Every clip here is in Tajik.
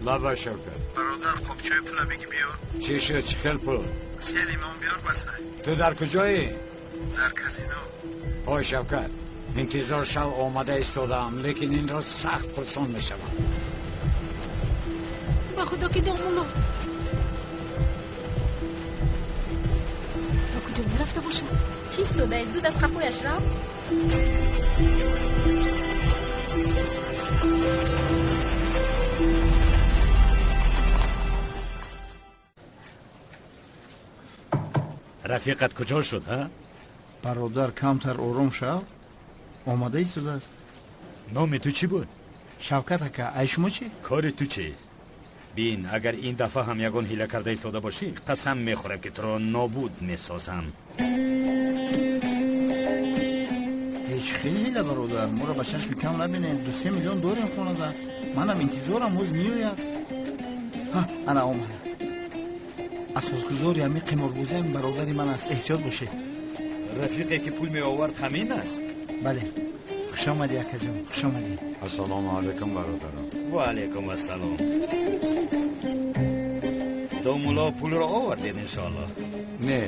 Лаба Шавкат. Бародар, қопчаи пула бигӣ биёр. Чӣ шуд? Чӣ хел пул? 3 лимон биёр басай. Ту дар куҷоӣ? Дар казино. Ой Шавкат, интизор шав, омада истодаам, лекин инро сахт пурсон мешавам. Ба худо ки домулло. Ба куҷо мерафта бошад? Чӣ истодаи? Зуд аз қафояш рав. Рафиқат куҷо шуд, ҳа? Бародар, камтар ором шав. Омада истодааст. Номи ту чӣ буд? Шавкат ака, ай шумо чӣ? Кори ту чӣ? Бин, агар ин дафъа ҳам ягон ҳила карда истода бошӣ, қасам мехӯрам ки туро нобуд месозам. Ҳеҷ хеле ҳила, бародар, моро ба чашми кам набинед. 2-3 миллион дорем хонада. Манам интизорам, ҳоз меояд. Ҳа, ана омад. Асосгузори ҳамин қиморбозиам бародари ман аст. Эҳтиёт бошед. Рафиқе ки пул меовард ҳамин аст? Бале. Хуш омадӣ, акаҷон, хуш омадӣ. Ассалому алайкум, бародарам. Ва алайкум ассалом. Домулло, пулро овардед иншоаллоҳ? Не.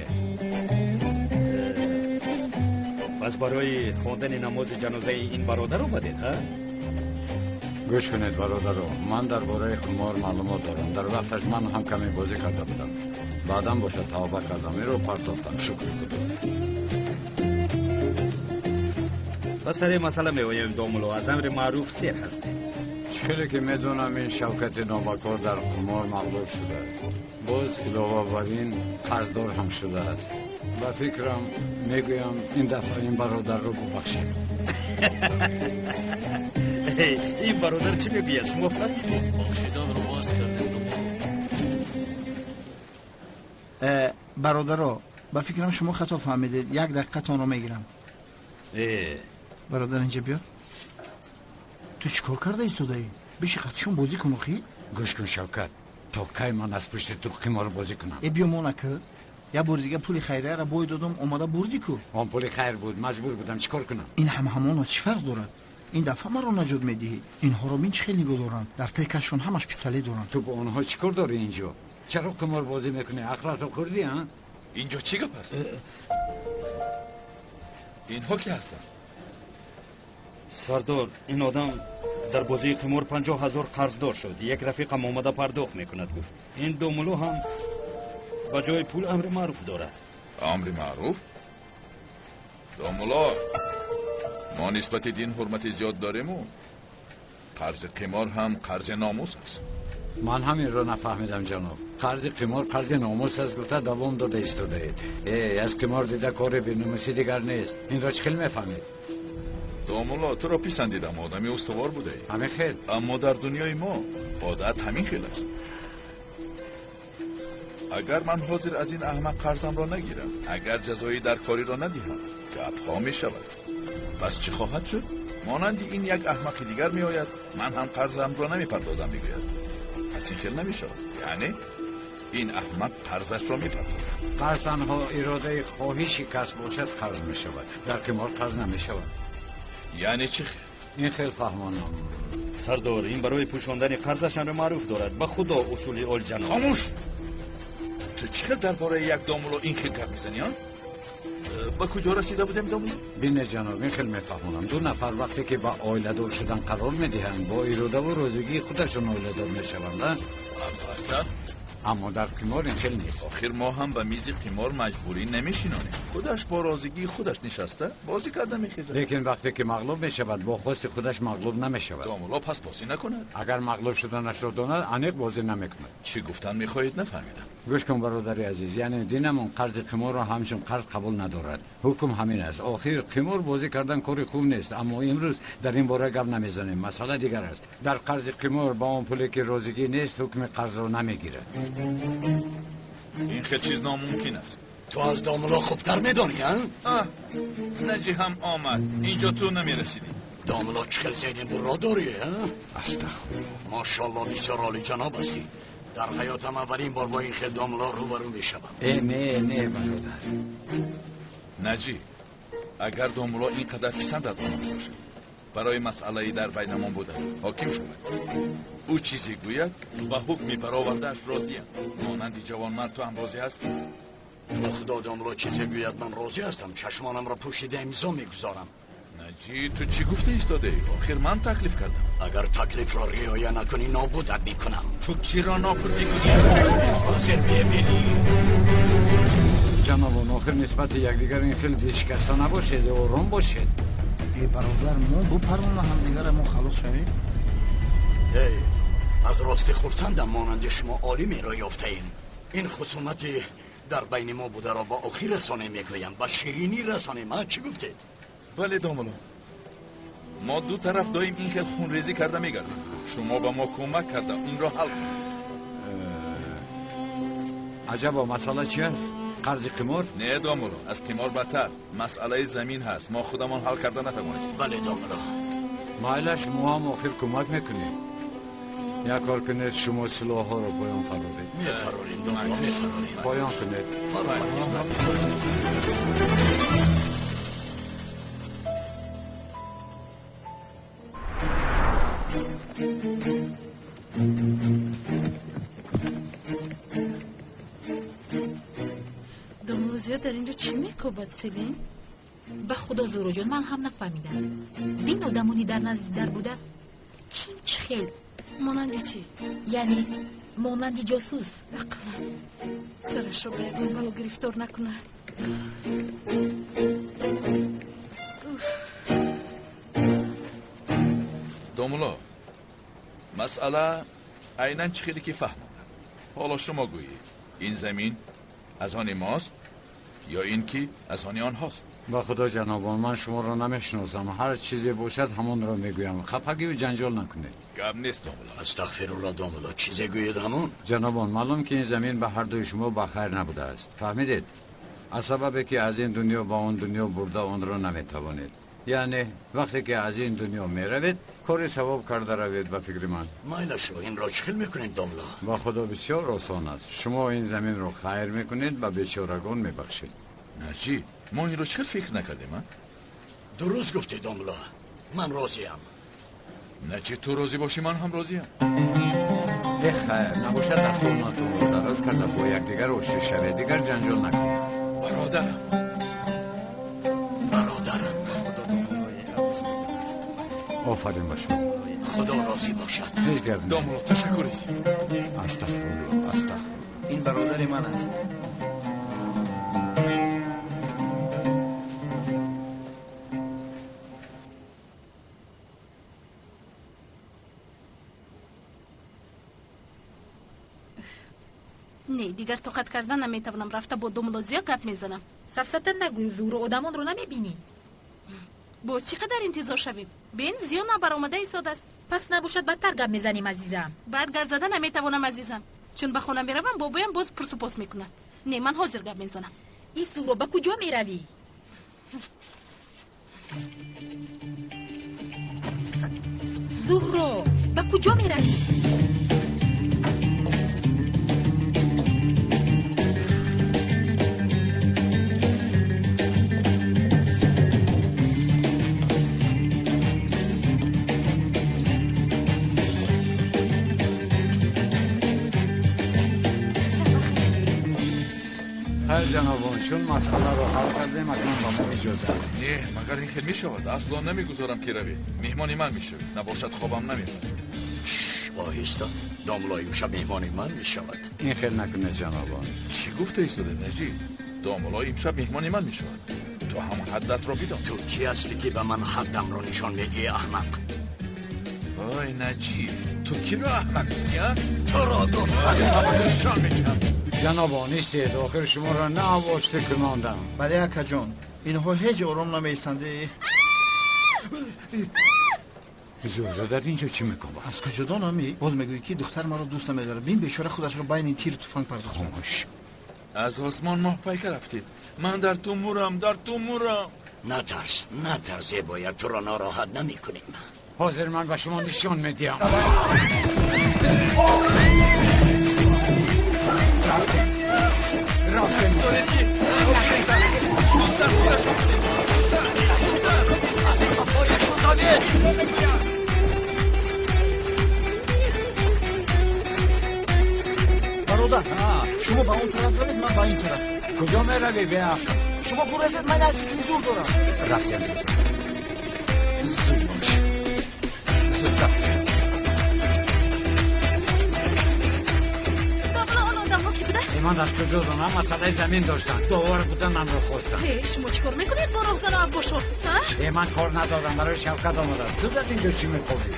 Пас барои хондани намози ҷанозаи ин бародар омадед, ҳа? Гӯш кунед, бародаро, ман дар бораи қимор маълумот дорам. Дар вақташ ман ҳам каме бозӣ карда будам. Баъдан бошад тавба кардам, инро партофтам, шукри худо. Ба сари масъала меоем, домулло, аз амри маъруф сер ҳастем. Чӣ хеле ки медонам, ин Шавкати номакор дар қимор мағлуб шудааст. Боз илова бар ин қарздор ҳам шудааст. Ба фикрам мегӯям, ин дафъа ин бародарро бубахшед. Ин бародар чӣ мегӯяд? Шумо фаҳмидед? Бахшиданро боз кардем, домулло. Бародаро, ба фикрам шумо хато фаҳмидед. Як дақиқатонро мегирам. Бародар, инҷа биё. Ту чӣ кор карда истодаӣ? Биши қатишон бозӣ кун охӣ. Гӯш кун, Шавкат, то кай ман аз пушти ту қимор бозӣ кунам? Э, биё мона ки. Як бори дига пули хайрияро бой додум, омада бурдӣ ку. Он пули хайр буд, маҷбур будам, чӣ кор кунам? Ин ҳам ҳамон аст, чӣ фарқ дорад? Ин дафъа маро наҷот медиҳӣ. Инҳоро бин чӣ хел нигоҳ доранд. Дар текашон ҳамаш пистолет доранд. Ту бо онҳо чӣ кор дорӣ инҷо? Чаро қимор бозӣ мекунӣ? Ақлатро хӯрдӣ, ҳа? Инҷо чӣ гап аст? Инҳо ки ҳастанд? Сардор, ин одам дар бозии қимор 50 000 қарздор шуд. Як рафиқам омада пардохт мекунад, гуфт. Ин домулло ҳам ба ҷои пул амри маъруф дорад. Амри маъруф? Домулло, мо нисбати дин ҳурмати зиёд дориму қарзи қимор ҳам қарзи номус аст. Ман ҳаминро нафаҳмидам, ҷаноб. Қарзи қимор қарзи номус аст гуфта давом дода истодаед. Э, аз қимор дида кори беномусӣ дигар нест. Инро чӣ хел мефаҳмед? Домулло, туро писандидам, одами устувор будаӣ. Ҳамин хел. Аммо дар дунёи мо одат ҳамин хел аст. Агар ман ҳозир аз ин аҳмақ қарзамро нагирам, агар ҷазои даркориро надиҳам, гапҳо мешавад. Пас чӣ хоҳад шуд? Монанди ин як аҳмақи дигар меояд, ман ҳам қарзамро намепардозам, мегӯяд. Пас ин хел намешавад. Яъне ин аҳмақ қарзашро мепардозад. Қарз танҳо иродаи хоҳиши кас бошад, қарз мешавад. Дар қимор қарз намешавад. Яъне чӣ хел? Ин хел фаҳмонам. Сардор, ин барои пӯшондани қарзаш амри маъруф дорад. Ба худо усули олҷаноб. Хомӯш! Ту чӣ хел дар бораи як домулло ин хел гап мезанӣ, а? Ба куҷо расида будем, домулло? Бине, ҷаноб, ин хел мефаҳмонам. Ду нафар вақте ки ба оиладор шудан қарор медиҳанд, бо иродаву розигии худашон оиладор мешаванд, а? Албатта. Аммо дар қимор ин хел нест. Охир мо ҳам ба мизи қимор маҷбурӣ намешинонем. Худаш бо розигии худаш нишаста бозӣ карда мехезад. Лекин вақте ки мағлуб мешавад, бо хости худаш мағлуб намешавад. Домулло пас бозӣ накунад. Агар мағлуб шуданашро донад, аниқ бозӣ намекунад. Чӣ гуфтан мехоҳед, нафаҳмидам. Гӯш кун, бародари азиз, яъне динамон қарзи қиморро ҳамчун қарз қабул надорад. Ҳукм ҳамин аст. Охир қимор бозӣ кардан кори хуб нест, аммо имрӯз дар ин бора гап намезанем. Масъала дигар аст. Дар қарзи қимор ба он пуле ки розигӣ нест, ҳукми қарзро намегирад. Ин хел чиз номумкин аст. Ту аз домулло хубтар медонӣ, а? Наҷи ҳам омад. Инҷо ту намерасидӣ. Домулло, чӣ хел зеҳни бурро дорӣ, а? Астағфируллоҳ. Мошалло, бисёр олиҷаноб ҳастӣ. Дар ҳаётам аввалин бор бо ин хел домулло рӯбарӯ мешавам. Э, не, не, бародар. Наҷи, агар домулло ин қадар писандат омада бошад, Барои масъалаи дар байнамон буда ҳоким шавад. Ӯ чизе гӯяд, ба ҳукми баровардааш розиям. Монанди ҷавонмард ту ҳам розӣ ҳастӣ? Ба худо домло чизе гӯяд, ман розӣ ҳастам. Чашмонамро пӯшида имзо мегузорам. Наҷӣ, ту чӣ гуфта истодаӣ? Охир ман таклиф кардам. Агар таклифро риоя накунӣ, нобудат мекунам. Ту киро нобуд мекунӣ? Ҳозир мебинӣ. Ҷанобон, охир нисбати якдигар ин хел дилшикаста набошед, ором бошед. Э бародар, мо бупарона ҳамдигара, мо халос шавем. Эй, аз рости хурсандам, монанди шумо олимеро ёфтаем. Ин хусумати дар байни мо бударо ба охир расонем, мегӯям, ба ширинӣ расонем. А чӣ гуфтед? Бале домулло, мо ду тараф доим ин хел хунрезӣ карда мегардем. Шумо ба мо кӯмак карда инро ҳал кунед. Аҷабо, масъала чи аст? Қарзи қимор? Не домулло, аз қимор бадтар. Масъалаи замин ҳаст, мо худамон ҳал карда натавонистем. Бале домулло. Майлаш, мо ҳам охир кӯмак мекунем. Як кор кунед, шумо силоҳҳоро поён фароред. Мефарорем домулло, мефарорем. Поён кунед. Домулло Зиё дар инҷо чӣ мекобад, Селин? Ба худо Зуҳроҷон, ман ҳам нафаҳмидам. Бин одамони дар назди дар буда ким чӣ хел? Монанди чӣ? Яъне монанди ҷосус. Ақаллан сарашро ба ягон бало гирифтор накунад. Домулло, масъала айнан чӣ хеле ки фаҳмондам. Ҳоло шумо гӯед, ин замин аз они мост ё ин ки аз они онҳост? Ба худо ҷанобон, ман шуморо намешиносам. Ҳар чизе бошад ҳамонро мегӯям. Хафагию ҷанҷол накунед. Гап нест домулло. Астағфирулло домулло, чизе гӯед ҳамон? Ҷанобон, маълум ки ин замин ба ҳардуи шумо ба хайр набудааст. Фаҳмидед? Аз сабабе ки аз ин дунё ба он дунё бурда онро наметавонед. Яъне вақте ки аз ин дунё меравед, кори савоб карда равед, ба фикри ман. Майлашо, инро чӣ хел мекунед домулло? Ба худо бисёр осон аст. Шумо ин заминро хайр мекунед, ба бечорагон мебахшед. Наҷӣ, мо инро чӣ хел фикр накардем, а? Дуруст гуфтӣ домулло, ман розиям. Наҷӣ, ту розӣ бошӣ, ман ҳам розиям. Э хайр, набошад дастонатонро дароз карда бо якдигар ошти шавед, дигар ҷанҷол накунед. Бародарам, бародарам, офарин ба шумо. Худо розӣ бошад. Ҳеҷ гап не. Домулло, ташаккури зиёд. Астағфирулло, астағфирулло. Ин бародари ман аст. Не, дигар тоқат кардан наметавонам. Рафта бо домулло Зиё гап мезанам. Сафсата нагӯй, Зуҳро, одамонро намебинӣ. Боз чӣ қадар интизор шавем? Бин, Зиё набаромада истодааст. Пас набошад, бадтар гап мезанем, азизам. Баъд гап зада наметавонам, азизам. Чун ба хона меравам, бобоям боз пурсупос мекунад. Не, ман ҳозир гап мезанам. И Зуҳро, ба куҷо меравӣ? Зуҳро, ба куҷо меравӣ? Хайр ҷанобон, чун масъаларо ҳал кардем, акнун ба мо иҷозат. Не, магар ин хел мешавад? Асло намегузорам ки равед. Меҳмони ман мешавед. Набошад хобам намебарад. Оҳиста, домулло имшаб меҳмони ман мешавад. Ин хел накунед ҷанобон. Чӣ гуфта истода, Наҷӣ? Домулло имшаб меҳмони ман мешавад. Ту ҳам ҳаддатро бидон. Ту кӣ ҳастӣ ки ба ман ҳаддамро нишон медиҳӣ, аҳмақ? Ой Наҷӣ, ту киро аҳмақ гуфтӣ, а? Туро гуфтам. Нишон медиҳам. Ҷанобон, истед, охир шуморо наовошта кунондам. Бале акаҷон, инҳо ҳеҷ ором намеистанд. Зуҳро дар инҷо чӣ мекобад? Аз куҷо донам? Боз мегӯӣ ки духтар маро дӯст намедорад. Бин, бечора худашро байни тиру туфанг пардохт. Хомӯш. Аз осмон моҳпайка рафтед. Ман дар ту мурам, дар ту мурам. Натарс, натарс, зебоя, туро нороҳат намекунем. Ҳозир ман ба шумо нишон медиҳам. Рафтем. Зудтар, зудтар, зудтар. Аз қафояшон давед. Бародар, шумо ба он тараф равед, ман ба ин тараф. Куҷо меравӣ, беақл? Шумо гурезед, ман як фикри зур дорам. Рафтем. Зуд бош. Зудтар. Домла, он одамҳо ки буда? Ман аз куҷо донам, масъалаи замин доштанд. Довар буданамро хостанд. Шумо чӣ кор мекунед бо роҳзану аббошо? Ман кор надорам, барои Шавкат омадам. Ту дар инҷо чӣ мекобӣ?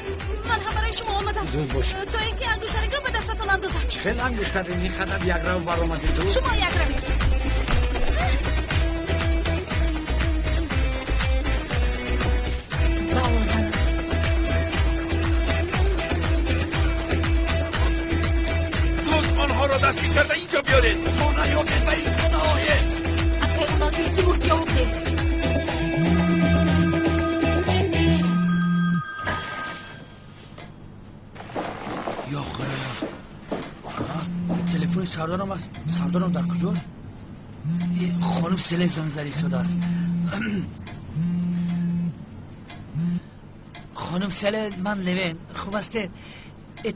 Ман ҳам барои шумо омадам. Зуд бош. То ин ки ангуштаринро ба дастатон андозам. Чӣ хел ангуштарин? Ин қадар якрав баромадӣ ту? Шумо якравед. Зуд онҳоро дастгир карда инҷо биёред. То наёбед ба инҷо наоед. Акай Унал, илтимос ҷавоб деҳ. Ё Худоё, телефони сардорам аст. Сардорам дар куҷост? Хонум Селе занг зада истодааст. Хонум Селе, ман Левен. Хуб ҳастед?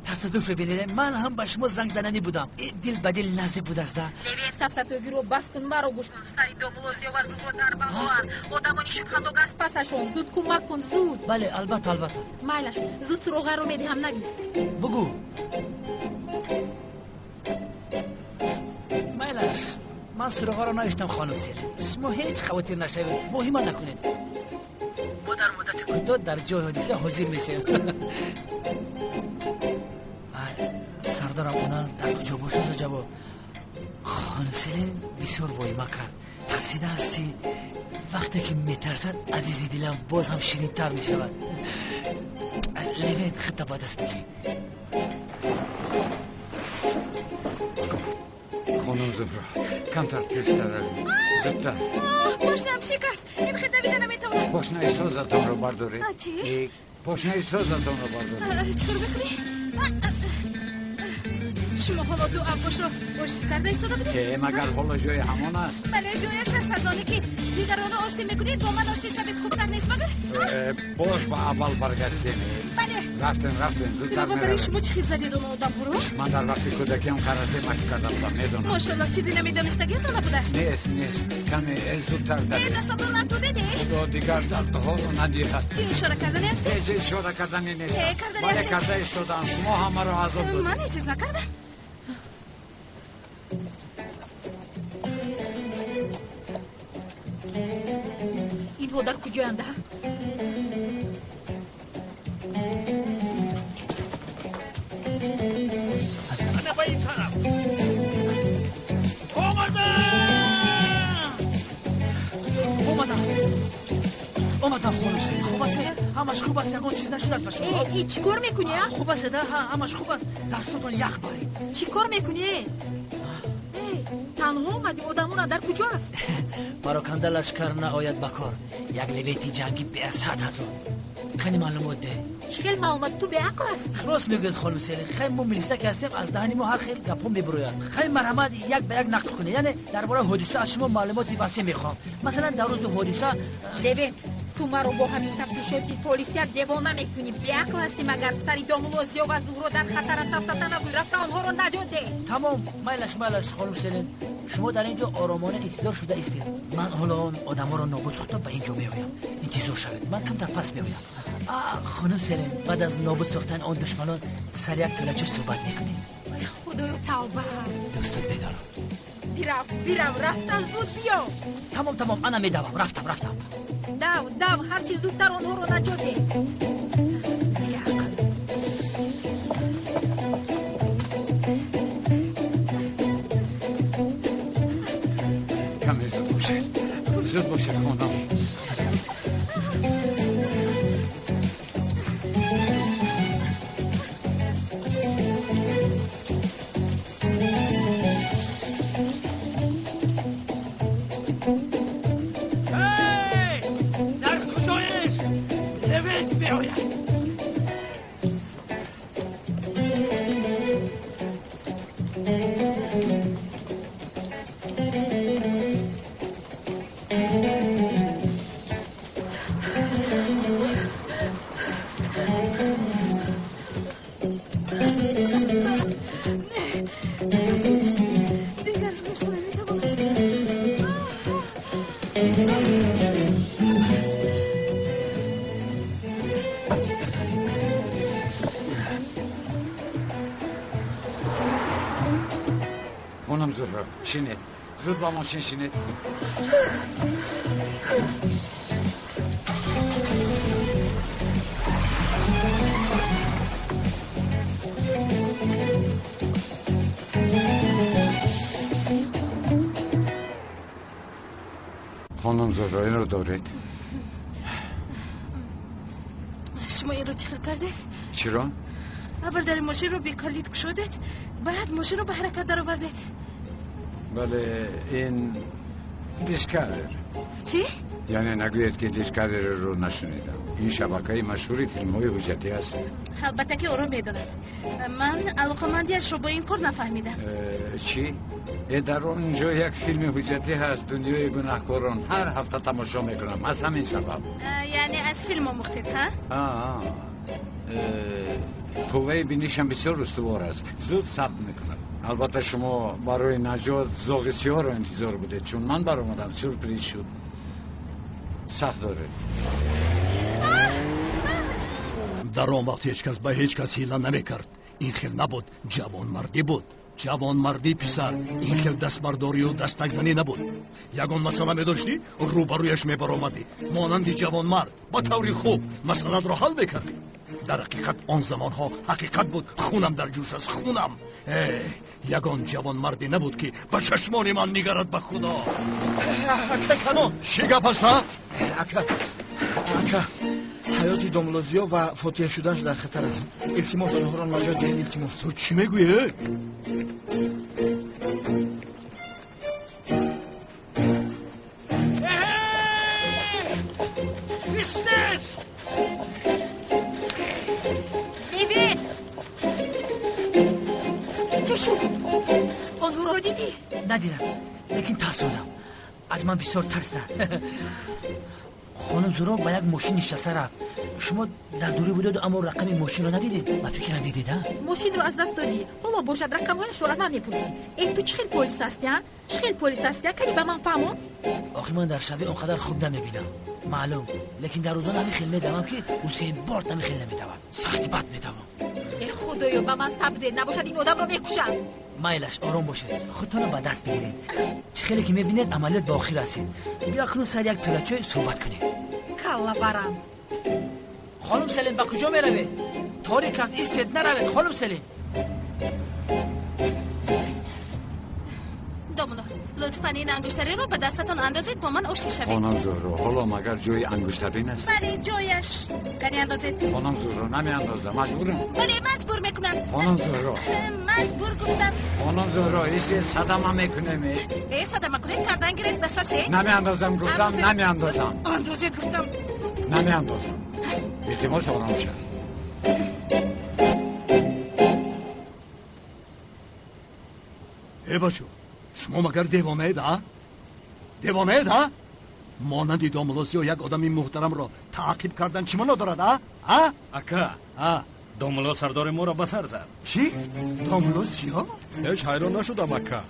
Тасодуф бинед, ман ҳам ба шумо занг зананӣ будам. Дил ба дил наздик будааст. Левен, сафсатогиро бас кун, маро гӯш кун. Сари домуло Зиё ва Зуҳро дар балоанд. Одамони шубҳанок аз пасашон. Зуд кӯмак кун, зуд. Бале, албатта, албатта. Майлаш, зуд суроғаро медиҳам, навис. Бугӯ. Майлаш, ман суроғаро навиштам, хонум Селе. Шумо ҳеҷ хавотир нашавед, воҳима накунед. Мо дар муддати кӯтоҳ дар ҷои ҳодиса ҳозир мешавем. Сардорам Унал дар куҷо бошад ҷавоб? Хонум Селин бисёр воҳима кард. Тарсидааст, чи вақте ки метарсад, азизи дилам боз ҳам ширинтар мешавад. Левент, худта ба даст бигир. Хонум Зуҳро, камтар тезтар равед. Зудтар. Пошнаам шикаст. Ин хел давида наметавонам. Пошнаи созатонро бардоред. Чӣ? Пошнаи созатонро бардоред. Чӣ кор мекунӣ? Шумо ҳоло ду аббошро оштӣ карда истода будед? Магар ҳоло ҷои ҳамон аст? Бале, ҷояш аст. Аз оне ки дигаронро оштӣ мекунед, бо ман оштӣ шавед хубтар нест, магар? Боз ба аввал баргаштем. Бале. Рафтем, рафтем, зудтар меравем. Барои шумо чӣ хел задед он одамҳоро? Ман дар вақти кӯдакиам карате машқ карда будам, медонам. Мошаллоҳ, чизе намедонистагиатон набудааст? Нест, нест. Каме зудтар давед. Дастатон натудед? Худо дигар дардҳоро надиҳад. Чӣ ишора кардани ҳастед? Ҳеҷ ишора кардани нест. Бале, карда истодаам. Шумо ҳамаро азоб додед. Ман ҳеҷ чиз накардам. Инҳо дар куҷоянд? Ана ба ин тараф. Омадам! Омадам. Омадам, хонум Селин. Хуб аст? Ҳамаш хуб аст, ягон чиз нашудааст ба шумо? Чӣ кор мекунӣ? Хуб аст, ҳамаш хуб аст. Дастотон ях баред. Чӣ кор мекунӣ? Танҳо омадӣ, одамона дар куҷо аст? Пароканда лашкар наояд ба кор. Як левети ҷангӣ беасад ҳазор. Кани маълумот деҳ. Чӣ хел маълумот? Ту беақл ҳастӣ. Рост мегӯяд хонум Селин. Хай, мо милиса ки ҳастем, аз даҳани мо ҳар хел гапҳо мебурояд. Хай, марҳамат, як ба як нақл кунед. Яъне дар бораи ҳодиса аз шумо маълумоти васеъ мехоҳам. Масалан, дар рӯзи ҳодиса. Левент, ту маро бо ҳамин тафтишоти полисия девона мекунӣ. Беақл ҳастӣ, магар сари домуло Зиё ва Зуҳро дар хатара сафсата набуд. Рафта онҳоро наҷот деҳ. Тамом, майлаш, майлаш, хонум Селин. Шумо дар ин ҷо оромона интизор шуда истед. Ман ҳоло он одаморо нобуд сохта ба ин ҷо меоям. Интизор шавед, ман камтар пас меоям. Хонум Селин, баъд аз нобуд сохтани он душманон сари як пиёлачо суҳбат мекунем. Худоё, тавба. Дӯстот медорам. Бирав, бирав, рафта зуд биё. Тамом, тамом, ана медавам. Рафтам, рафтам. Дав, дав, ҳарчи зудтар онҳоро наҷот деҳ. Беақл. Каме зуд бошед. Зуд бошед, хонум. Дар куҷоед? Левент меояд. Хонум Зуҳро, шинед. Зуд ба мошин шинед. Хонум Зуҳро, инро доред. Шумо инро чӣ хел кардед? Чиро? Аввал дари мошинро бекалид кушодед, баъд мошинро ба ҳаракат даровардед. Бале, ин Дискавер. Чӣ? Яъне нагӯед, ки Дискаверро нашунидам. Ин шабакаи машҳури филмҳои ҳуҷҷатӣ аст. Албатта, ки ӯро медонам. Ман алоқамандиашро бо ин кор нафаҳмидам. Чӣ? Дар он ҷо як филми ҳуҷҷатӣ ҳаст, Дунёи гунаҳкорон. Ҳар ҳафта тамошо мекунам, аз ҳамин сабаб. Яъне аз филм омӯхтед, ҳа? Қувваи бинишам бисёр устувор аст, зуд сабт мекунад. Албатта, шумо барои наҷот зоғи сиёҳро интизор будед. Чун ман баромадам, сюрприз шуд. Сахт доред. Дар он вақт ҳеҷ кас ба ҳеҷ кас ҳила намекард. Ин хел набуд, ҷавонмардӣ буд. Ҷавонмардӣ, писар, ин хел дастбардорию дастакзанӣ набуд. Ягон масъала медоштӣ, рӯбарӯяш мебаромадӣ, монанди ҷавонмард ба таври хуб масъалатро ҳал мекардӣ. Дар ҳақиқат он замонҳо ҳақиқат буд. Хунам дар ҷӯш аст, хунам. Ягон ҷавонмарде набуд, ки ба чашмони ман нигарад, ба худо. Ака Канон! Чӣ гап аст, а? Ака, ака, ҳаёти домулло Зиё ва фотиҳа шудааш дар хатар аст. Илтимос, онҳоро наҷот диҳед, илтимос. Ту чӣ мегӯӣ? Истед! Левин! Чӣ шуд? Онҳоро дидӣ? Надидам, лекин тарсондам. Аз ман бисёр тарсиданд. Хонум Зуҳро ба як мошин нишаста рафт. Шумо дар дурӣ будед, аммо рақами мошинро надидед. Ба фикрам, дидед, а? Мошинро аз даст додӣ, ҳоло бошад рақамҳояшро аз ман мепурсӣ. Э, ту чӣ хел полис ҳастӣ, а? Чӣ хел полис ҳастӣ, а? Кани ба ман фаҳмон. Охир ман дар шабе он қадар хуб намебинам, маълум, лекин дар рӯзона ҳамин хел медавам, ки Ҳусейн Болт ҳамин хел наметавад. Сахти бад медавам. Э, худоё, ба ман сабр де, набошад ин одамро мекушам. Майлаш, ором бошед, худтонро ба даст бигиред. Чӣ хеле ки мебинед, амалиёт ба охир расид. Биё, акнун сари як пиёла чой суҳбат кунем. Каллаварам. Хонум Селин, ба куҷо меравед? Торик аст, истед, наравед, хонум Селин. Домулло, лутфан ин ангуштариро ба дастатон андозед, бо ман оштӣ шавед. Хонум Зуҳро, ҳоло магар ҷои ангуштарин аст? Бале, ҷояш. Кани андозед. Хонум Зуҳро, намеандозам, маҷбурам. Бале, маҷбур мекунам. Хонум Зуҳро! Маҷбур гуфтам. Хонум Зуҳро, истед, садама мекунем. Э, садама кунед, кардан гиред, дастасе. Намеандозам, гуфтам, намеандозам. Андозед, гуфтам. Намеандозам. Илтимос, ором шав. Э, бачо, шумо магар девонаед, а? Девонаед, а? Монанди домулло Зиё як одами муҳтарамро таъқиб кардан чӣ маъно дорад, а? А? Ака! А? Домулло сардори моро ба сар зад. Чӣ? Домулло Зиё? Ҳеҷ ҳайрон нашудам, ака.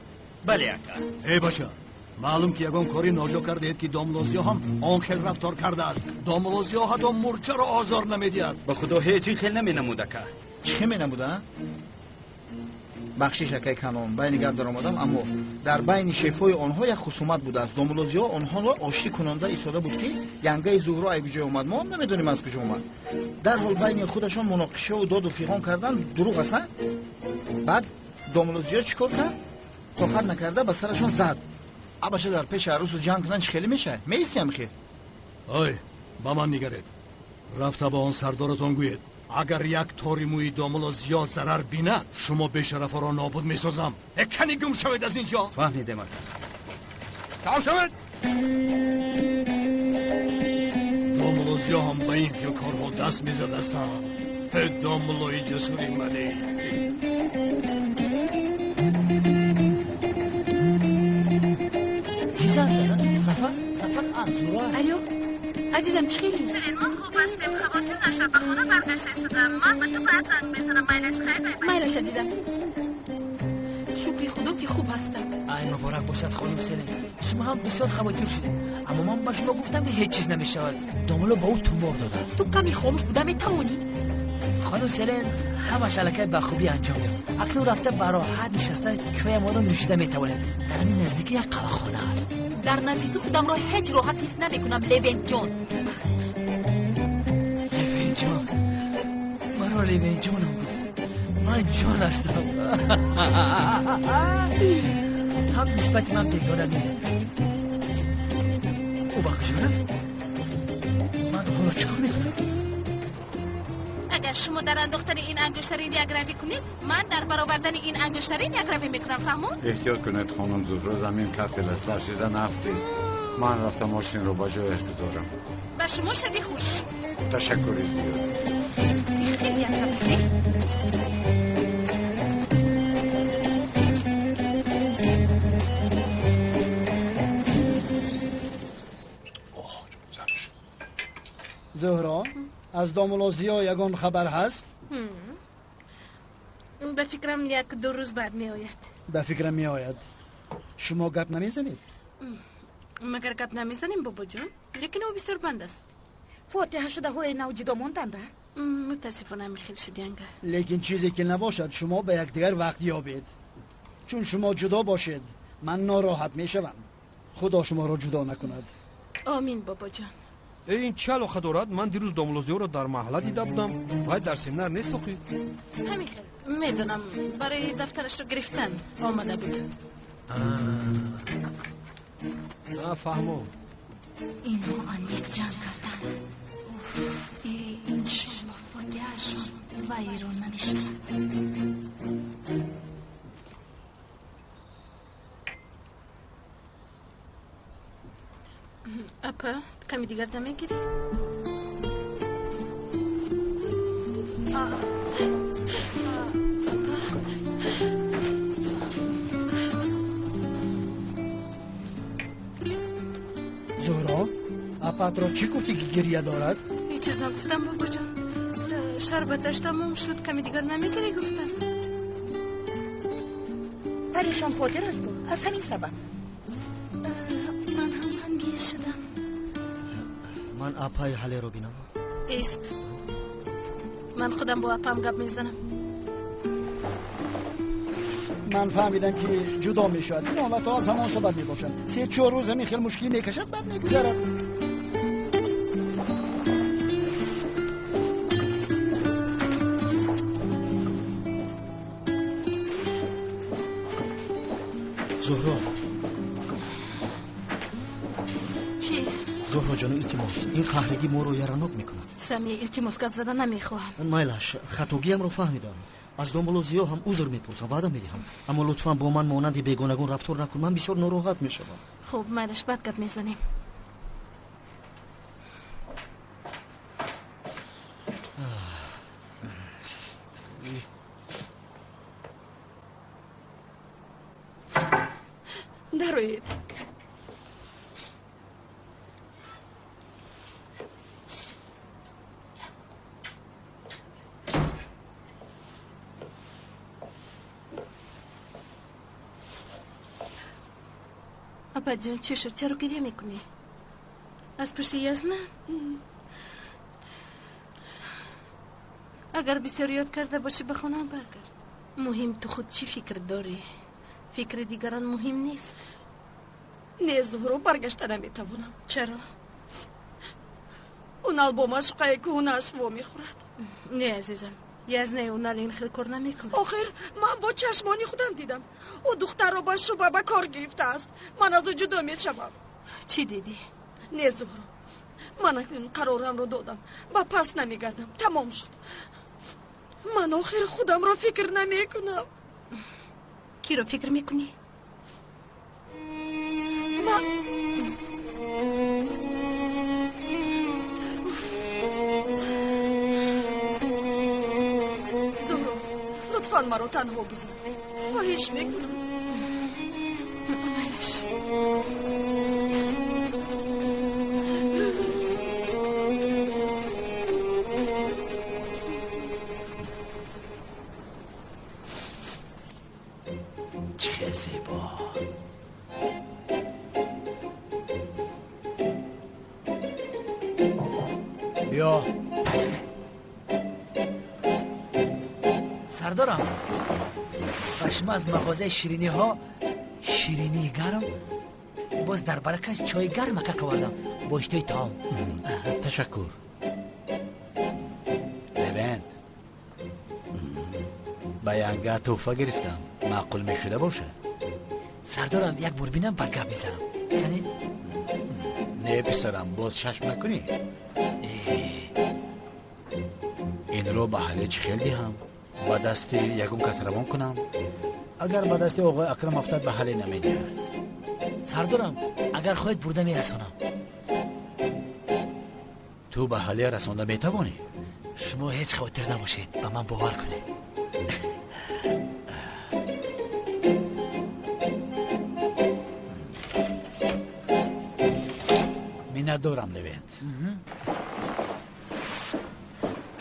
Бале, ака. Э, бача, маълум, ки ягон кори ноҷо кардаед, ки домулло Зиё ҳам он хел рафтор кардааст. Домулло Зиё ҳатто мурчаро озор намедиҳад. Ба худо, ҳеҷ ин хел наменамуд, ака. Чӣ хел менамуда? Бахшиш, акай Канон, байни гап даромадам, аммо дар байни шефҳои онҳо як хусумат будааст. Домулло Зиё онҳоро оштӣ кунонда истода буд, ки янгаи Зуҳро ай куҷо омад, мо ҳам намедонем аз куҷо омад. Дарҳол байни худашон муноқишаву доду фиғон кардан. Дурӯғ аст, баъд домулло Зиё чӣ кор кард? Тоқат накарда ба сарашон зад. Абаша, дар пеши арӯсу ҷанг кунан чӣ хеле мешавад? Меистиам хел? Ой, ба ман нигаред. Рафта ба он сардоратон гӯед, агар як тори мӯи домулло Зиё зарар бинад, шумо бешарафаро нобуд месозам. Э, кани гум шавед аз ин ҷо. Фаҳмидем, ака. Там шавед. Домулло Зиё ҳам ба ин хел корҳо даст мезадастам. Э, домуллои ҷасури мане. Ки занг зад? Зафар, Зафар, а, Зуҳро. Алё, азизам, чӣ хелӣ? Селин, мо хуб ҳастем, хавотир нашав, ба хона баргашта истодам. Ман ба ту баъд занг мезанам. Майлаш, хайр, бай бай. Майлаш, азизам, шукри худо, ки хуб ҳастанд. Ай, муборак бошад, хонум Селин. Шумо ҳам бисёр хавотир шудед, аммо ман ба шумо гуфтам, ки ҳеҷ чиз намешавад. Домулло ба ӯ тумор додааст. Ту каме хомӯш буда метавонӣ? Хонум Селен ҳамаш аллакай ба хубӣ анҷом ёфт. Акнун рафта ба роҳат нишаста чоямонро нӯшида метавонем. Дар ҳамин наздикӣ як қаҳвахона аст. Дар назди ту худамро ҳеҷ роҳат ҳис намекунам, Левентҷон. Левентҷон, маро Левентҷонам гуфт. Ман ҷон ҳастам. Ҳам нисбати ман бегона нест. Ӯ ба куҷо рафт? Ман ҳоло чӣ кор мекунам? Агар шумо дар андохтани ин ангуштарин якравӣ кунед, ман дар баровардани ин ангуштарин якравӣ мекунам, фаҳмод? Эҳтиёт кунед, хонум Зуҳро, замин кафел аст, ларзида нафтед. Ман рафта мошинро ба ҷояш гузорам. Ба шумо шаби хуш. Ташаккури зиёд. Хеле якравасе. Зуҳро, аз домулло Зиё ягон хабар ҳаст? Ба фикрам як-ду рӯз баъд меояд. Ба фикрам меояд. Шумо гап намезанед? Магар гап намезанем, бобоҷон, лекин ӯ бисёр банд аст. Фотиҳа шудаҳои нав ҷудо монданд, а? Мутаассифона ҳамин хел шуд, янга. Лекин чизе ки набошад, шумо ба якдигар вақт ёбед. Чун шумо ҷудо бошед, ман нороҳат мешавам. Худо шуморо ҷудо накунад. Омин, бобоҷон. Ин чӣ алоқа дорад? Ман дирӯз домулло Зиёро дар маҳалла дида будам. Вай дар семинар нест, оқи? Ҳамин хел. Медонам, барои дафтарашро гирифтан омада буд. Фаҳмо. Инҳо аниқ ҷанг карданд. Иншоллоҳ фотиҳаашон вайрон намешавад. Апа, ками дигар намегирӣ? Апа. Зуҳро, апатро чӣ гуфтӣ ки гиря дорад? Ҳеҷ чиз нагуфтам, бобоҷон. Шарбаташ тамом шуд, ками дигар намегирӣ гуфтам. Парешон хотир аст ку, аз ҳамин сабаб. Ман ҳам ғамгин шудам. Ман апаи Ҳалеро бинам. Ист. Ман худам бо апам гап мезанам. Ман фаҳмидам ки ҷудо мешавад. Ин ҳолатҳо аз ҳамон сабаб мебошанд. 3-4 рӯз ҳамин хел мушкилӣ мекашад, баъд мегузарад. Зуҳро. Чӣ? Зуҳро ҷон, илтимос, ин қаҳрагӣ моро яранок мекунад. Сами, илтимос, гап зада намехоҳам. Майлаш, хатогиямро фаҳмидам. Аз домулло Зиё ҳам узр мепурсам, ваъда медиҳам. Аммо лутфан бо ман монанди бегонагон рафтор накун, ман бисёр нороҳат мешавам. Хуб, майлаш, баъд гап мезанем. Дароед. Апаҷон, чӣ шуд? Чаро гиря мекунӣ? Аз пушти Язна? Агар бисёр ёд карда бошӣ, ба хонаат баргард. Муҳим ту худ чӣ фикр дорӣ? Фикри дигарон муҳим нест. Не, Зуҳро, баргашта наметавонам. Чаро? Унал бо машқаи кӯҳнааш вомехӯрад. Не, азизам, Язнаи Унал ин хел кор намекунад. Охир, ман бо чашмони худам дидам. Ӯ духтарро ба шуба ба кор гирифтааст. Ман аз ӯ ҷудо мешавам. Чӣ дидӣ? Не, Зуҳро, ман акнун қарорамро додам. Ба пас намегардам. Тамом шуд. Ман охир худамро фикр намекунам. Киро фикр мекунӣ? Ман Зуҳро, лутфан маро танҳо гузор. Хоҳиш мекунам. Майлаш. Чӣ зебо. Биё. Сардорам, ба шумо аз мағозаи шириниҳо ширинии гарм, боз дар баракаш чойи гарм акак овардам бо иштиҳои таом. Ташаккур. Левент, ба янга тӯҳфа гирифтам, маъқул мешуда бошад? Сардорам, як бор бинам, баъд гап мезанам. Кани? Не, писарам, боз шашм накунӣ. Инро ба ҳале чӣ хел диҳам? Ба дасти ягон кас равон кунам? Агар ба дасти оғои Акрам афтад, ба ҳале намедиҳад. Сардорам, агар хоҳед, бурда мерасонам. Ту ба ҳале расонда метавонӣ? Шумо ҳеҷ хавотир набошед, ба ман бовар кунед. Миннатдорам, Левент.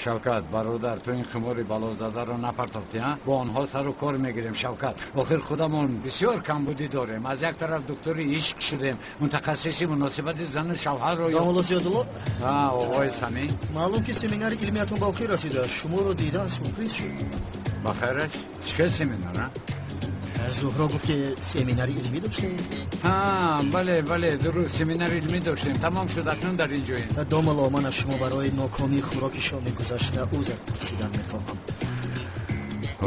Шавкат, бародар, ту ин хумори балозадаро напартофтӣ, а? Бо онҳо сару кор мегирем, Шавкат. Охир худамон бисёр камбудӣ дорем. Аз як тараф духтури ишқ шудем, мутахассиси муносибати зану шавҳарро. Домулло Зиёдулло? А, оғои Самӣ. Маълум ки семинари илмиятон ба охир расидааст. Шуморо дидан сюрприз шуд. Ба хайраш? Чӣ хел семинар, а? Зуҳро гуфт ки семинари илмӣ доштед. Ҳа, бале, бале, дуруст, семинари илмӣ доштем. Тамом шуд, акнун дар ин ҷоем. Домулло, ман аз шумо барои нокомии хӯроки шоми гузашта узр пурсидан мехоҳам.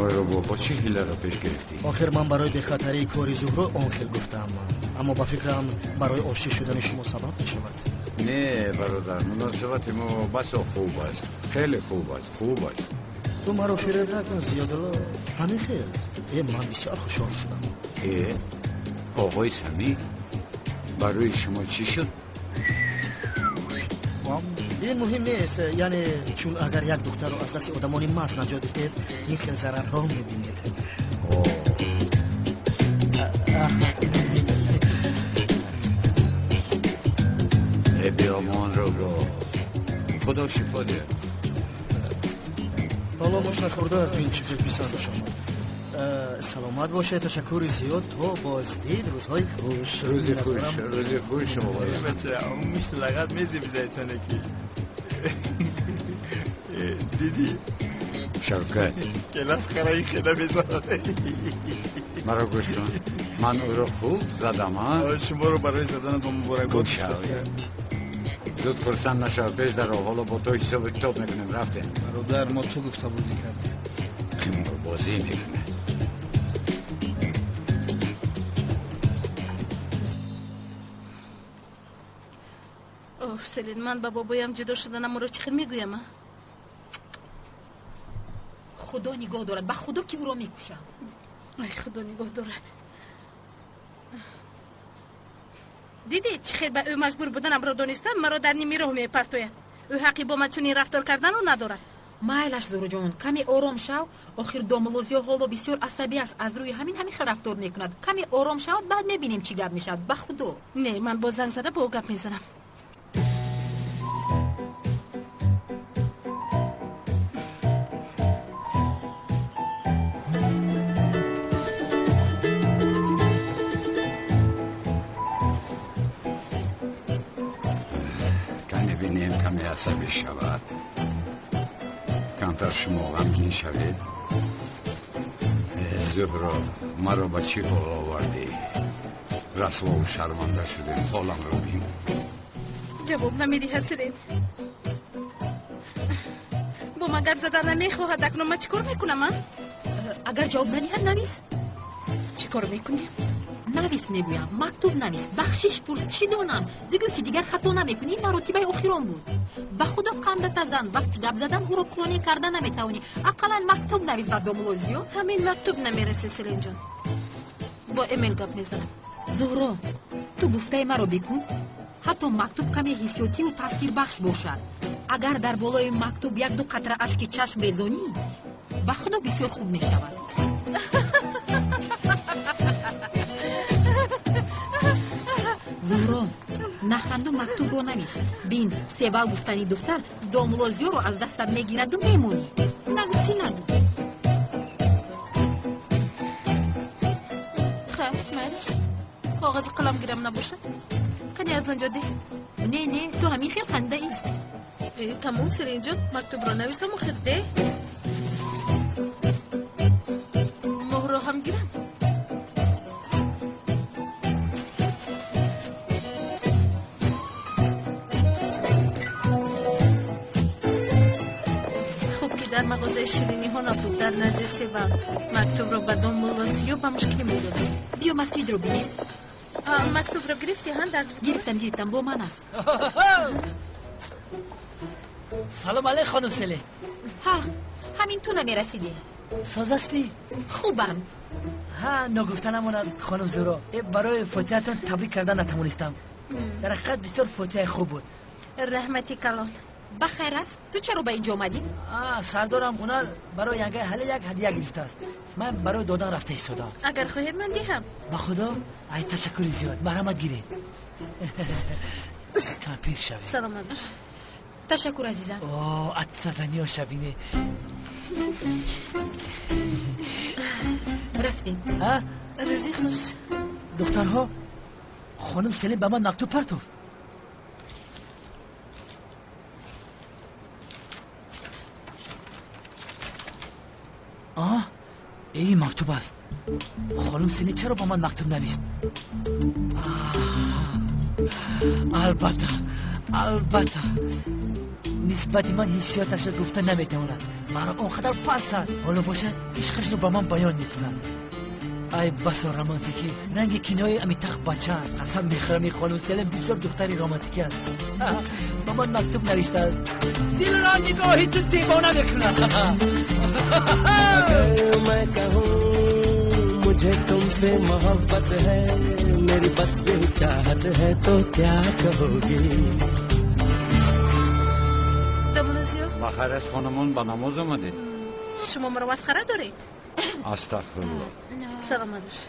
Ой, робо, бо чӣ ҳиларо пеш гирифтӣ? Охир ман барои бехатарии кори Зуҳро он хел гуфтам, аммо ба фикрам барои оштӣ шудани шумо сабаб мешавад. Не, бародар, муносибати мо басо хуб аст, хеле хуб аст, хуб аст. Ту маро фиреб накун, Зиёдулло. Ҳамин хел. Ман бисёр хушҳол шудам. Оғои Самӣ, барои шумо чӣ шуд? Ин муҳим нест, яъне чун агар як духтарро аз дасти одамони маст наҷот диҳед, ин хел зарарҳо мебинед. Биёмон ро худо шифо диҳад. Ҳоло муш нахӯрда аз бин чӣ хел писандаш омад. Саломат бошед, ташаккури зиёд, то боздид, рӯзҳои хуш. Рӯзи хуш, рӯзи хуш оғои. Бача, он мушт лағат мезебидай танаки. Дидӣ? Шавкат. Келас хараи хела мезанад. Маро гӯш кун. Ман ӯро хуб задам, а? Шуморо барои заданатон муборакбод. Зуд хурсанд нашав, пеш даро, ҳоло бо ту ҳисобу китоб мекунем, рафтем. Бародар, мо ту гуфта бозӣ кардем. Қиморбозӣ мекунад. Оф, Селин, ман ба бобоям ҷудо шуданамро чӣ хел мегӯям, а? Худо нигоҳ дорад, ба худо ки ӯро мекушам. Ай, худо нигоҳ дорад. Дидӣ чӣ хел ба ӯ маҷбур буданамро донистам, маро дар ними роҳ мепартояд. Ӯ ҳаққи бо ман чунин рафтор карданро надорад. Майлаш, Зуҳроҷон, каме ором шав. Охир домулло Зиё ҳоло бисёр асабӣ аст, аз рӯи ҳамин ҳамин хел рафтор мекунад. Каме ором шавад, баъд мебинем чӣ гап мешавад. Ба худо. Не, ман бо занг зада бо ӯ гап мезанам. Бинем каме асабӣ шавад, камтар шумо ғамгин шавед. Зуҳро, маро ба чӣ ҳол овардӣ? Расвову шарманда шудем, ҳоламро бин. Ҷавоб намедиҳад, Селин. Бо ман гап задан намехоҳад. Акнун ман чӣ кор мекунам, а? Агар ҷавоб надиҳад, навис. Чӣ кор мекунем? Навис мегӯям, мактуб навис, бахшиш пурс, чӣ донам. Бигӯ ки дигар хато намекунӣ, ин маротибаи охирон буд. Ба худо қандата зан, вақти гап задан ӯро қонеъ карда наметавонӣ. Ақаллан мактуб навис ба домулло Зиё. Ҳамин мактуб намерасе, Селинҷон. Бо эмел гап мезанам. Зуҳро, ту гуфтаи маро бикун. Ҳатто мактуб каме ҳиссиётиву таъсирбахш бошад. Агар дар болои мактуб як-ду қатра ашки чашм резонӣ, ба худо бисёр хуб мешавад. Зуҳро, наханду мактубро навис. Бин, севал гуфтани духтар домулло Зиёро аз дастат мегираду мемонӣ. Нагуфтӣ, нагу. Хайр, майлаш. Коғази қалам гирам набошад? Кани аз он ҷо деҳ. Не, не, ту ҳамин хел ханда ист. Тамом, Селинҷон, мактубро нависаму хир деҳ. Мактубро ҳам гирам. Хуб ки дар мағозаи шириниҳо набуд, дар назди Сева мактубро ба домулло Зиё ба мушкилӣ медодам. Биё масҷидро бинем. Мактубро гирифтӣ, ҳа? Дар Гирифтам, гирифтам, бо ман аст. Салом алейк, хонум Селин. Ҳа, ҳамин ту намерасидӣ. Соз ҳастӣ? Хубам. Ҳа, ногуфта намонад, хонум Зуро, барои фотиҳатон табрик кардан натавонистам. Дар ҳақиқат бисёр фотиҳаи хуб буд. Раҳмати калон. Ба хайр аст? Ту чаро ба инҷо омадӣ? Сардорам ҳунар барои янгаи ҳале як ҳадия гирифтааст. Ман барои додан рафта истодам. Агар хоҳед, ман диҳам. Ба худо? Ай, ташаккури зиёд, марҳамат гиред. Кампир шавед. Саломат бош. Ташаккур, азизам. О, атсазаниё шабине. Рафтем. Рӯзи хуш. Духтарҳо, хонум Селин ба ман мактуб партофт. Эй, мактуб аст. Хонум Селин чаро ба ман мактуб навист? Албатта, албатта, нисбати ман ҳиссиёташро гуфта наметавонад. Маро он қадар пасад. Ҳоло бошад, ишқашро ба ман баён мекунад. Ай басо романтикӣ, ранги кинои Амитах Бачан. Қасам мехӯрам, ин хонум Селин бисёр духтари романтикӣ аст. Ба ман мактуб навиштааст. Дилро нигоҳи ту девона мекунад. अगर मैं कहूँ मुझे तुमसे मोहब्बत है, मेरी बस यही चाहत है, तो क्या कहोगी? Ба хайр аст, хонумон, ба намоз омадед? Шумо маро масхара доред? Астағфирулло. Саломат бош.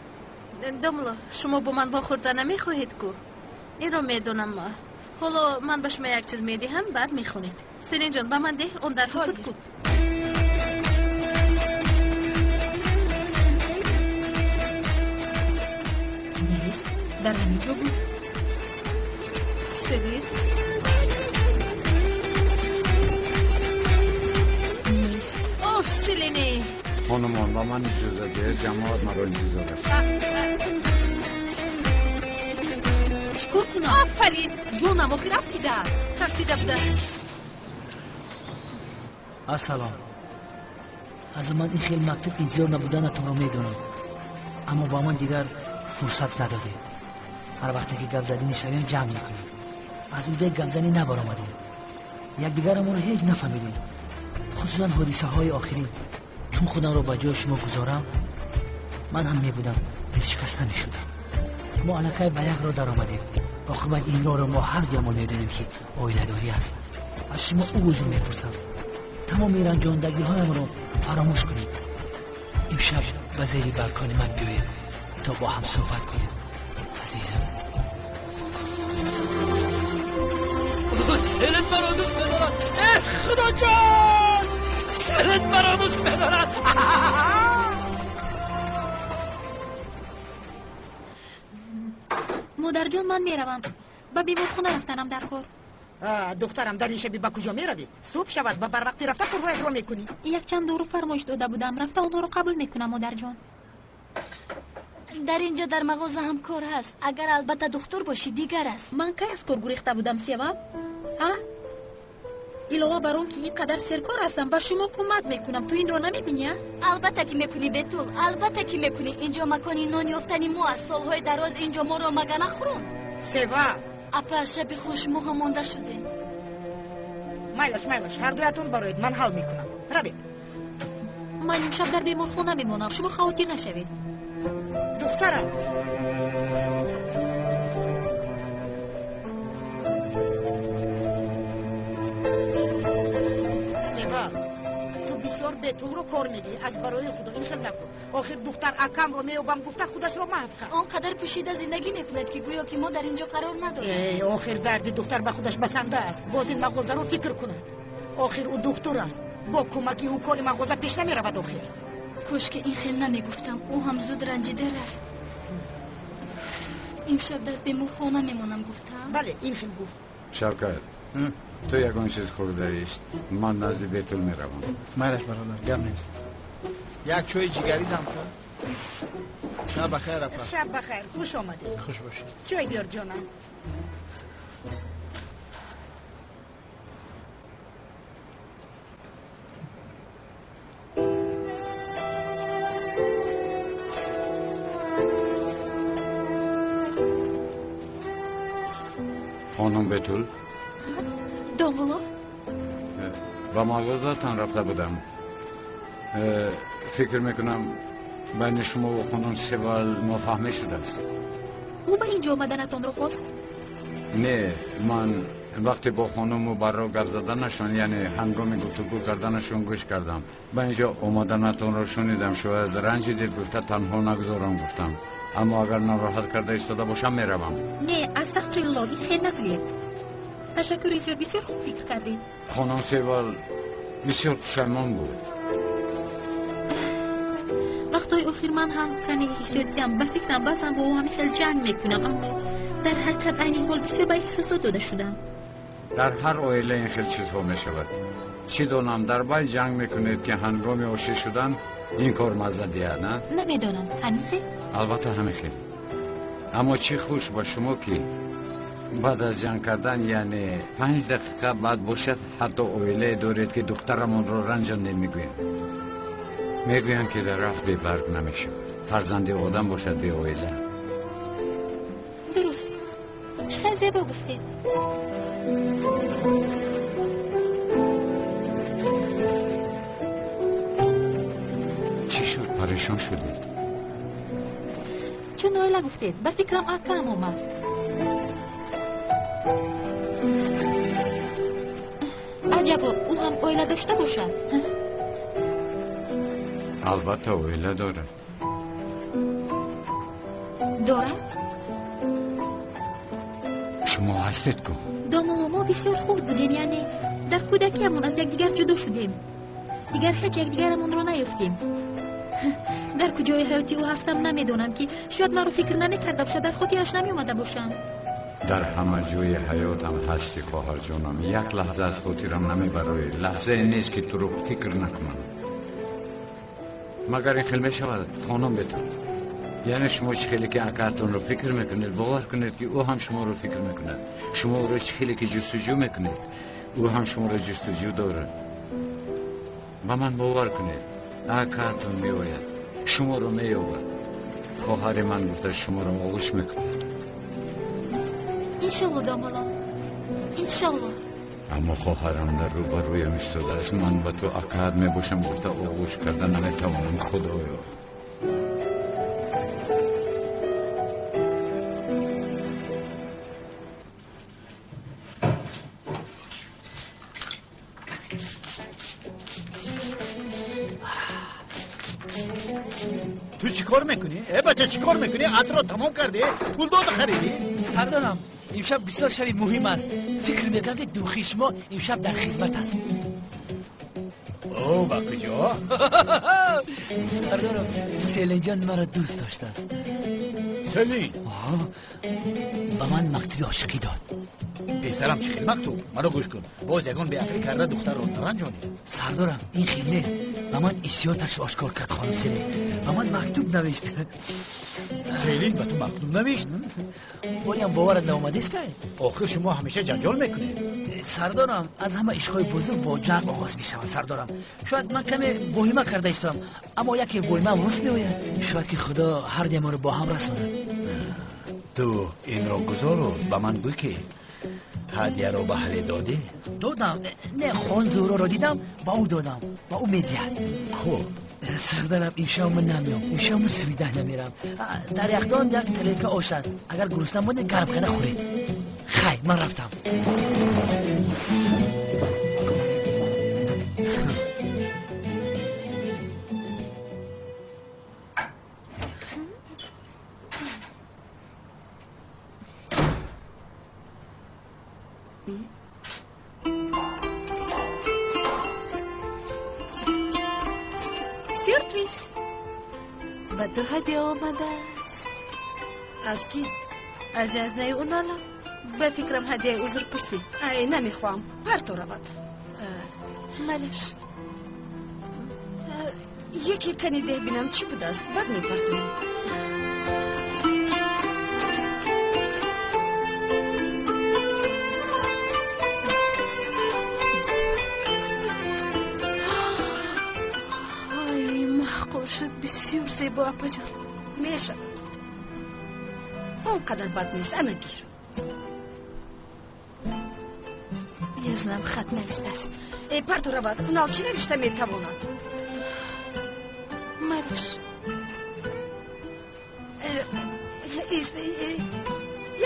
Домулло, шумо бо ман вохӯрда намехоҳед ку? Инро медонам. Ҳоло ман ба шумо як чиз медиҳам, баъд мехонед. Селинҷон, ба ман деҳ, он дарфи буд ку. Нест, дар ҳамин ҷо буд. Селин? Нест. Оф, Селине! Хонумон, ба ман иҷоза диҳед, ҷамоат маро интизор аст. Чӣ кор кунам? Офарин! Ҷонам, охир афтидааст. Афтида будааст. Ассалом. Аз ман ин хел мактуб интизор набуданатонро медонам, аммо ба ман дигар фурсат надодед. Ҳар вақте ки гапзадӣ мешавем, ҷамъ мекунем. Аз уҳдаи гапзанӣ набаромадем, якдигарамонро ҳеҷ нафаҳмидем, хусусан ҳодисаҳои охирин. Чун худамро ба ҷои шумо гузорам, ман ҳам мебудам, дилшикаста мешудам. Мо аллакай ба як роҳ даромадем. Оқибат ин роҳро мо ҳар дуямон медонем, ки оиладорӣ аст. Аз шумо узр мепурсам. Тамоми ранҷондагиҳоямро фаромӯш кунед. Имшаб ба зери балкони ман биёед, то бо ҳам суҳбат кунем, азизам. Селин маро дӯст медорад. Э, худоҷон, Селин маро дӯст медорад. Модарҷон, ман меравам. Ба беморхона рафтанам дар кор. Духтарам, дар ин шаби ба куҷо меравӣ? Субҳ шавад, ба барвақти рафта корҳоятро мекунӣ. Якчанд дору фармоиш дода будам, рафта онҳоро қабул мекунам, модарҷон. Дар инҷо дар мағоза ҳам кор ҳаст. Агар албатта духтур бошӣ, дигар аст. Ман кай аз кор гурехта будам, Сева? А? Илова бар он ки ин қадар серкор ҳастам, ба шумо кӯмак мекунам. Ту инро намебинӣ, а? Албатта ки мекунӣ, Бетул, албатта ки мекунӣ. Инҷо макони нон ёфтани мо аст. Солҳои дароз инҷо моро мага нахӯронд. Сева! Апа, шаби хуш, мо ҳам монда шудем. Майлаш, майлаш, ҳардуятон бароед, ман ҳал мекунам. Равед. Ман имшаб дар беморхона мемонам, шумо хавотир нашавед. Духтарам! Сева, ту бисёр Бетулро кор мегирӣ. Аз барои худо ин хел накун. Охир духтар акамро меёбам гуфта худашро маҳв кард. Он қадар пӯшида зиндагӣ мекунад, ки гӯё ки мо дар ин ҷо қарор надорем. Э, охир дарди духтар ба худаш басанда аст. Боз ин мағозаро фикр кунад. Охир ӯ духтур аст. Бо кӯмаки ӯ кори мағоза пеш намеравад охир. Кош ки ин хел намегуфтам. Ӯ ҳам зуд ранҷида рафт. Имшаб дар беморхона мемонам, гуфтам. Бале, ин хел гуфт. Шавкат, ту ягон чиз хӯрдаист? Ман назди Бетул меравам. Майлаш, бародар, гап нест. Як чойи ҷигарӣ дам кун. Шаб бахайр апа. Шаб бахайр, хуш омадед. Хуш бошед. Чой биёр ҷонам. Хонум Бетул. Домулло? Ба мағозатон рафта будам. Фикр мекунам байни шумо ва хонум Севал нофаҳмӣ шудааст. Ӯ ба инҷо омаданатонро хост? Не, ман вақте бо хонум Мубарро гап заданашон, яъне ҳангоми гуфтугӯ карданашон гӯш кардам. Ба инҷо омаданатонро шунидам, шояд ранҷидед гуфта танҳо нагузорам гуфтам. Аммо агар нороҳат карда истода бошам меравам. Не, астағфирулло, ин хел нагӯед. Ташаккури зиёд, бисёр хуб фикр кардед. Хонум Севал бисёр пушаймон буд. Вақтҳои охир ман ҳам каме ҳиссиётиам, ба фикрам баъзан бо ӯ ҳамин хел ҷанг мекунам, аммо дар ҳақиқат айни ҳол бисёр ба эҳсосот дода шудам. Дар ҳар оила ин хел чизҳо мешавад. Чӣ донам, дар байн ҷанг мекунед ки ҳангоми ошӣ шудан ин кор мазза диҳад, на? Намедонам, ҳамин хел? Албатта ҳамин хел. Аммо чӣ хуш ба шумо ки баъд аз ҷанг кардан, яъне 5 дақиқа баъд бошад, ҳатто оилае доред ки духтарамонро ранҷондем мегӯянд. Мегӯянд ки дарахт бебарг намешавад. Фарзанди одам бошад беоила. Дуруст. Чӣ хел зебо гуфтед. Чӣ шуд? Парешон шудед? Чун оила гуфтед, ба фикрам акаам омад. Аҷабо, ӯ ҳам оила дошта бошад? Албатта оила дорад. Дорад? Шумо ҳастед ку? Домулло, мо бисёр хурд будем, яъне дар кӯдакиамон аз якдигар ҷудо шудем. Дигар ҳеҷ якдигарамонро наёфтем. Дар куҷои ҳаёти ӯ ҳастам намедонам, ки шояд маро фикр намекарда бошад, дар хотираш намеомада бошам. Дар ҳама ҷои ҳаётам ҳасти, хоҳарҷонам. Як лаҳза аз хотирам намебароӣ. Лаҳзае нест ки туро фикр накунам. Магар ин хел мешавад, хонум Бетул? Яъне шумо чӣ хеле ки акаатонро фикр мекунед, бовар кунед ки ӯ ҳам шуморо фикр мекунад. Шумо ӯро чӣ хеле ки ҷустуҷӯ мекунед, ӯ ҳам шуморо ҷустуҷӯ дорад. Ба ман бовар кунед, акаатон меояд, шуморо меёбад. Хоҳари ман гуфта шуморо оғӯш мекунад. Иншолло, домулло, иншолло. Аммо хоҳарам дар рӯбарӯям истодааст. Ман ба ту акаат мебошам гуфта оғӯш карда наметавонам. Худоё. Ту чӣ кор мекунӣ? Э бача, чӣ кор мекунӣ? Атро тамом кардӣ? Пул дода харидӣ? Сардорам, имшаб бисёр шаби муҳим аст. Фикр мекунам ки духи шумо имшаб дар хизмат аст. О, ба куҷо? Сардорам, Селинҷон маро дӯст доштааст. Селин? Ба ман мактуби ошиқӣ дод. Писарам, чӣ хел мактуб? Маро гӯш кун. Боз ягон беақлӣ карда духтарро наранҷонӣ. Сардорам, ин хел нест. Ба ман ҳиссиёташро ошкор кард хонум Селин. Ба ман мактуб навишт. Селин ба ту мактуб навишт? Бориам боварат наомадестай? Охир шумо ҳамеша ҷанҷол мекунед. Сардорам, аз ҳама ишқҳои бузург бо ҷанг оғоз мешаванд. Сардорам, шояд ман каме воҳима карда истодам, аммо яке воҳимаам рост меояд. Шояд ки худо ҳар дуямонро бо ҳам расонад. Ту инро гузору ба ман гӯй ки ҳадияро ба ҳале додӣ? Додам. Не, хон Зуҳроро дидам, ба ӯ додам, ба ӯ медиҳад. Хуб. Сардарам, имшаб ман намеом, имшаб ман свидаҳ намерам. Дар яхдон як тарелка ош аст, агар гурусна монед гарм карда хӯред. Хай, ман рафтам. Сюрприз! Ба ту ҳадя омадааст. Аз кӣ? Аз язнаи Унала. Ба фикрам ҳадияи узрпурсӣ. Ай, намехоҳам. Парто равад. Малеш. Яке кани деҳ бинам чӣ будааст, баъд мепартоем. Ай, маъқул шуд, бисёр зебо, апаҷон. Мешавад. Он қадар бад нест, ана гир. Язнам хат навистааст. Э, парто равад, унал чӣ навишта метавонад? Майлаш.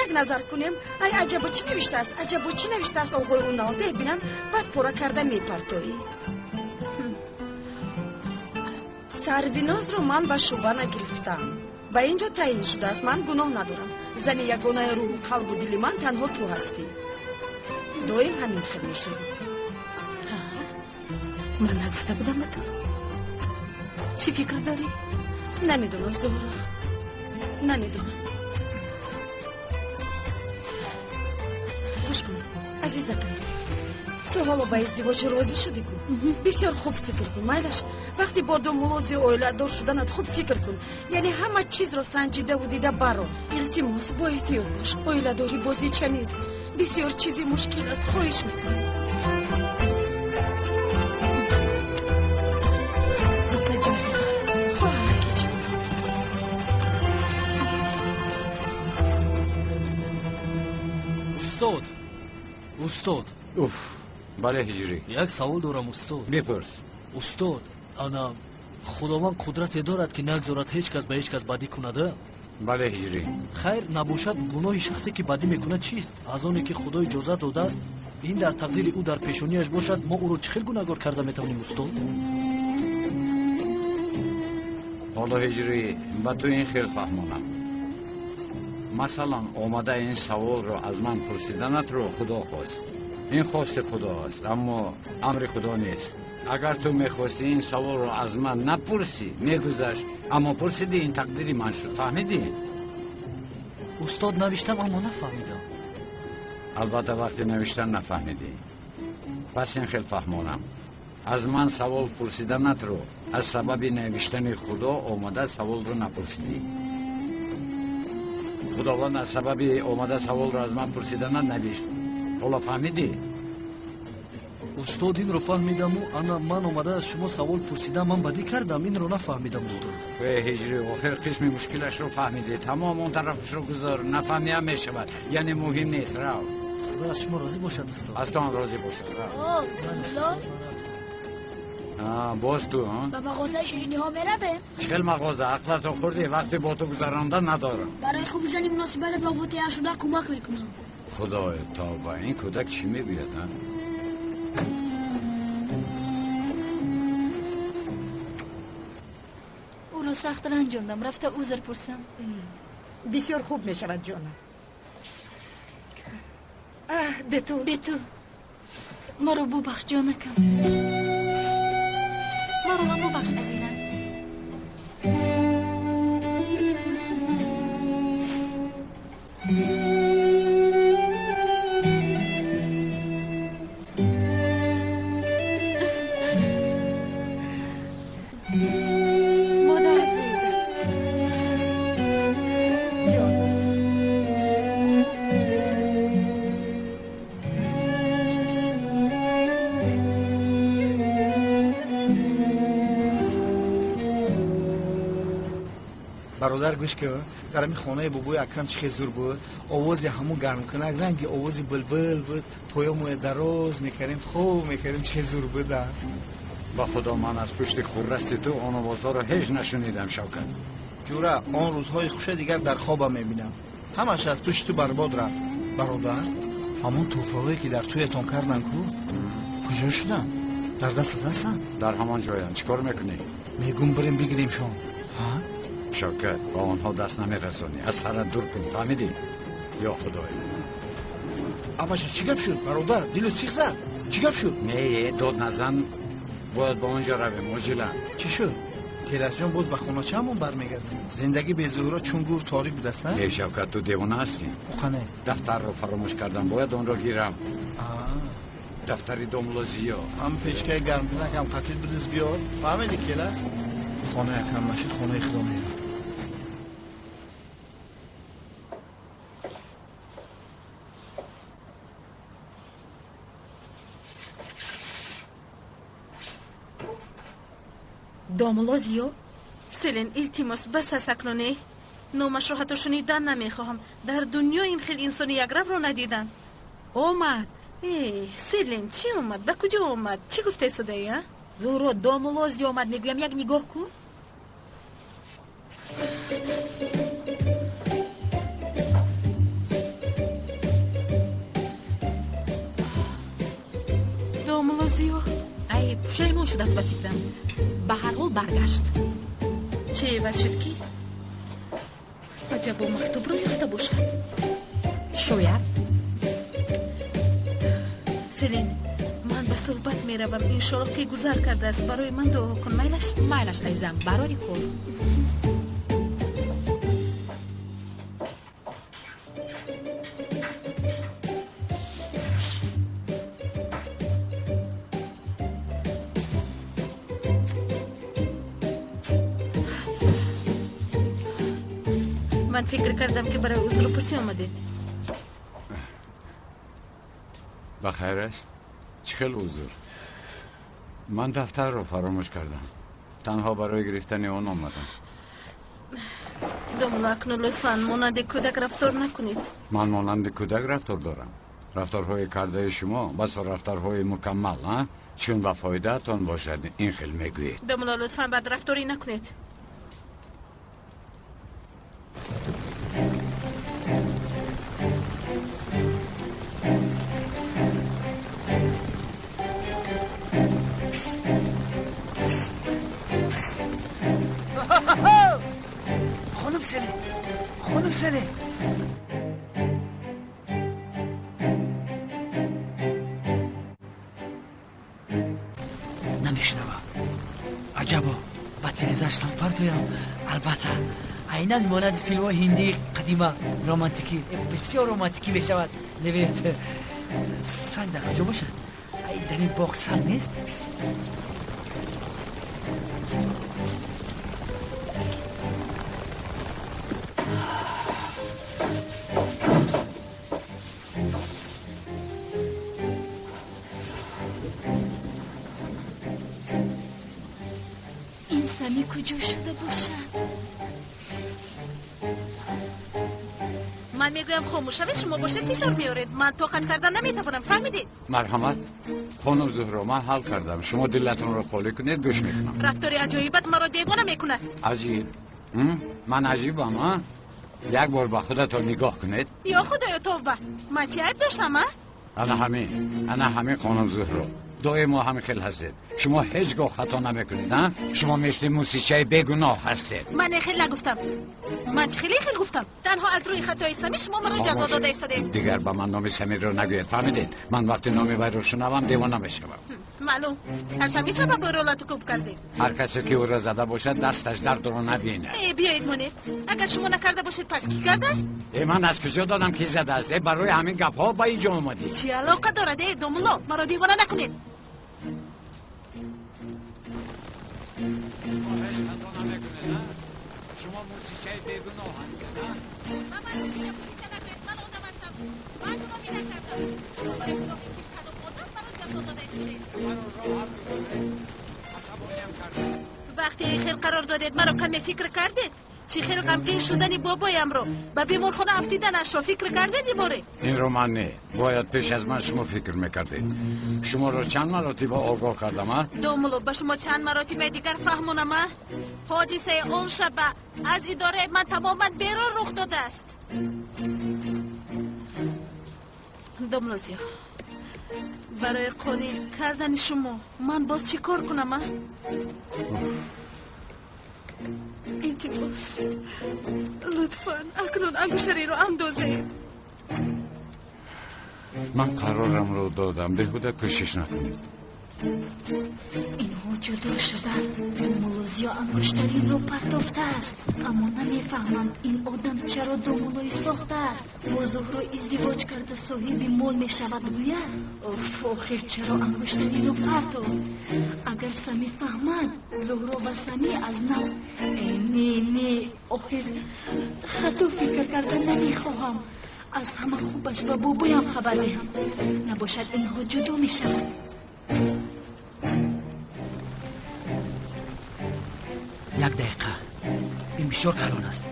Як назар кунем. Ай, аҷабо чӣ навиштааст? Аҷабо чӣ навиштааст оғои унал? Деҳ бинам, баъд пора карда мепартоӣ. Сарвинозро ман ба шӯъба нагирифтам. Ба ин ҷо таъин шудааст, ман гуноҳ надорам. Зани ягонаи рӯҳу қалбу дили ман танҳо ту ҳастӣ. Доим ҳамин хел мешавӣ. Ман нагуфта будам ба ту? Чӣ фикр дорӣ? Намедонам, Зуҳро, намедонам. Гӯш кун, азизакам, ту ҳоло ба издивоҷ розӣ шудӣ ку? Бисёр хуб фикр кун, майлаш. Вақте бо домулози оиладор шуданат хуб фикр кун, яъне ҳама чизро санҷидаву дида баро. Илтимос, бо эҳтиёт бош. Оиладорӣ бозича нест, бисёр чизи мушкил аст. Хоҳиш мекунам. Апаҷон. Хоҳараки ҷон. Устод, устод. Уф, бале, Ҳиҷрӣ. Як савол дорам, устод. Бипурс. Устод, ана Худованд қудрате дорад, ки нагзорад ҳеҷ кас ба ҳеҷ кас бадӣ кунада? Бале, Ҳиҷрӣ. Хайр набошад, гуноҳи шахсе ки бадӣ мекунад чист? Аз оне ки Худо иҷозат додааст, ин дар тақдири ӯ дар пешонияш бошад, мо ӯро чӣ хел гунаҳгор карда метавонем, устод? Ҳоло, Ҳиҷрӣ, ба ту ин хел фаҳмонам. Масалан, омада ин саволро аз ман пурсиданатро Худо хост. Ин хости Худо аст, аммо амри Худо нест. Агар ту мехостӣ ин саволро аз ман напурсӣ, мегузашт, аммо пурсидӣ, ин тақдири ман шуд. Фаҳмидӣ? Устод, навиштам, аммо нафаҳмидам. Албатта, вақти навиштан нафаҳмидӣ. Пас ин хел фаҳмонам. Аз ман савол пурсиданатро аз сабаби навиштани Худо омада саволро напурсидӣ. Худованд аз сабаби омада саволро аз ман пурсиданат навишт. Ҳоло фаҳмидӣ? Устод, инро фаҳмидаму ана ман омада аз шумо савол пурсидам, ман бадӣ кардам, инро нафаҳмидам, устод. Э, Ҳиҷрӣ, охир қисми мушкилашро фаҳмидӣ. Тамом, он тарафашро гузор, нафаҳмиам мешавад. Яъне муҳим нест, рав. Худо аз шумо розӣ бошад, устод. Аз ту ҳам розӣ бошад, рав. Боз ту? Ба мағозаи шириниҳо меравем? Чӣ хел мағоза? Ақлатро хӯрдӣ, вақте бо ту гузаронда надорам. Барои хуб шудани муносибатат бо фотиҳашуда кӯмак мекунам. Худоё, тавба, ин кӯдак чӣ мегӯяд, а? Ӯро сахт ранҷондам, рафта узр пурсам. Бисёр хуб мешавад, ҷонам. Бету. Бету, маро бубахш, ҷонакам. Маро ҳам бубахш, азизам. Модар. Азизам, ҷонам. Бародар, гӯш кун, дар ҳамин хонаи бобои Акрам чӣ хел зур буд. Овози ҳамун гармкунак ранги овози булбул буд. Поёмоя дароз мекардем, хуб мекардем, чӣ хел зур буд. Ба Худо, ман аз пушти хуррасти ту он овозҳоро ҳеҷ нашунидам, Шавкат. Ҷура, он рӯзҳои хуша дигар дар хобам мебинам. Ҳамаш аз пушти ту барбод рафт. Бародар, ҳамон тӯҳфаҳое ки дар тӯятон карданд ку, куҷо шуданд? Дар дастат ҳастанд? Дар ҳамон ҷоянд. Чӣ кор мекунӣ? Мегум, бирем бигиремшон. Шавкат, ба онҳо даст намерасонӣ. Аз сарат дур кун, фаҳмидӣ? Ё Худоё. Абаша, чӣ гап шуд, бародар? Дилу сих зад. Чӣ гап шуд? Не, дод назан. Бояд ба он ҷо равем, оҷилан. Чӣ шуд? Келасҷон, боз ба хоначаамон бармегардем. Зиндагӣ бе Зуҳро чун гур торик будаст? Не, Шавкат, ту девона ҳастӣ? Уқане? Дафтарро фаромӯш кардам, бояд онро гирам. Дафтари домло Зиё. Ҳам печкаи гармкунакам қатид бидиз биёр. Фаҳмидӣ, келас? Хонаи Акрам нашид, хонаи худо мерам. Домулло Зиё? Селин, илтимос, бас аст акнун. Номашро ҳатто шунидан намехоҳам. Дар дунё ин хел инсони якравро надидам. Омад. Э, Селин, чӣ омад? Ба куҷо омад? Чӣ гуфта истодаӣ, а? Зуҳро, домулло Зиё омад, мегӯям, як нигоҳ кун. Домулло Зиё. Ай, пушаймон шудааст ба фикрам. Ба ҳар ҳол баргашт. Чӣ эваз шуд ки? Аҷабо мактубро ёфта бошад. Шояд. Селин, ман ба суҳбат меравам. Иншоаллоҳ ки гузар кардааст. Барои ман дуо кун. Майлаш? Майлаш, азизам, барори кор. Ман фикр кардам ки барои узрпурсӣ омадед. Ба хайр аст? Чӣ хел узр? Ман дафтарро фаромӯш кардам. Танҳо барои гирифтани он омадам. Домулло, акнун лутфан монанди кӯдак рафтор накунед. Ман монанди кӯдак рафтор дорам. Рафторҳои кардаи шумо басо рафторҳои мукаммал, а? Чун ба фоидаатон бошад, ин хел мегӯед. Домулло, лутфан бадрафторӣ накунед. Хонум Селин, хонум Селин. Намешнавам. Аҷабо, ба тирезааш санг партоям. Албатта, айнан монанди филмҳои ҳиндии қадима, романтикӣ, бисёр романтикӣ мешавад. Невед, санг дар куҷо бошад? Ай, дар ин боғ санг нест? Ин Сами куҷо шуда бошад? Ман мегӯям хомӯш шавед, шумо бошед фишор меоред. Ман тоқат кардан наметавонам, фаҳмидед? Марҳамат, хонум Зуҳро, ман ҳал кардам. Шумо дилатонро холӣ кунед, гӯш мекунам. Рафтори аҷоибат маро девона мекунад. Аҷиб? Ман аҷибам, а? Як бор ба худатон нигоҳ кунед. Ё худоё, тавба! Ман чӣ айб доштам, а? Ана ҳамин, ана ҳамин, хонум Зуҳро. Доимо ҳамин хел ҳастед. Шумо ҳеҷ гоҳ хато намекунед, а? Шумо мисли мусичаи бегуноҳ ҳастед. Ман хел нагуфтам. Ман чӣ хеле хел гуфтам? Танҳо аз рӯи хатои Самир шумо маро ҷазо дода истодед. Дигар ба ман номи Самирро нагӯед, фаҳмидед? Ман вақте номи вайро шунавам девона мешавам. Маълум, аз ҳамин сабаб ӯро латукӯб кардед. Ҳар касе ки ӯро зада бошад, дасташ дардро набинад. Э, биёед монед. Агар шумо накарда бошед, пас кӣ кардааст? Э, ман аз куҷо донам ки задааст? Э, барои ҳамин гапҳо ба инҷо омадӣ. Чӣ алоқа дорад, э, домулло? Маро девона накунед. Шумо мусичаи бегуноҳ ҳастед, а? Ман мусича мусича нагӯед, ман одам ҳастам. Ман гуноҳе накардам. Шумо барои гуноҳи ки кадом одам маро ҷазо дода истодед. Маро роҳат бигузоред. Асабониам кардед. Вақте хел қарор додед, маро каме фикр кардед? Чӣ хел ғамгин шудани бобоямро, ба беморхона афтиданашро фикр кардед иборе? Инро ман не, бояд пеш аз ман шумо фикр мекардед. Шуморо чанд маротиба огоҳ кардам, а? Домулло, ба шумо чанд маротибаи дигар фаҳмонам, а? Ҳодисаи он шаба аз идораи ман тамоман берун рух додааст. Домулло Зиё, барои қонеъ кардани шумо ман боз чӣ кор кунам, а? Илтимос, лутфан акнун ангуштариро андозед. Ман қарорамро додам, беҳуда кӯшиш накунед. Инҳо ҷудо шуданд. Домулло Зиё ангуштаринро партофтааст. Аммо намефаҳмам ин одам чаро домуллои сохтааст. Бо Зуҳро издивоҷ карда соҳиби мол мешавад гӯя? Оф, охир чаро ангуштаринро партофт? Агар Сами фаҳмад, Зуҳро ва Сами аз нав... Не, не, охир хато фикр карда намехоҳам. Аз ҳама хубаш ба бобоям хабар диҳам. Набошад инҳо ҷудо мешаванд. Як дақиқа. Ин бисёр калон аст.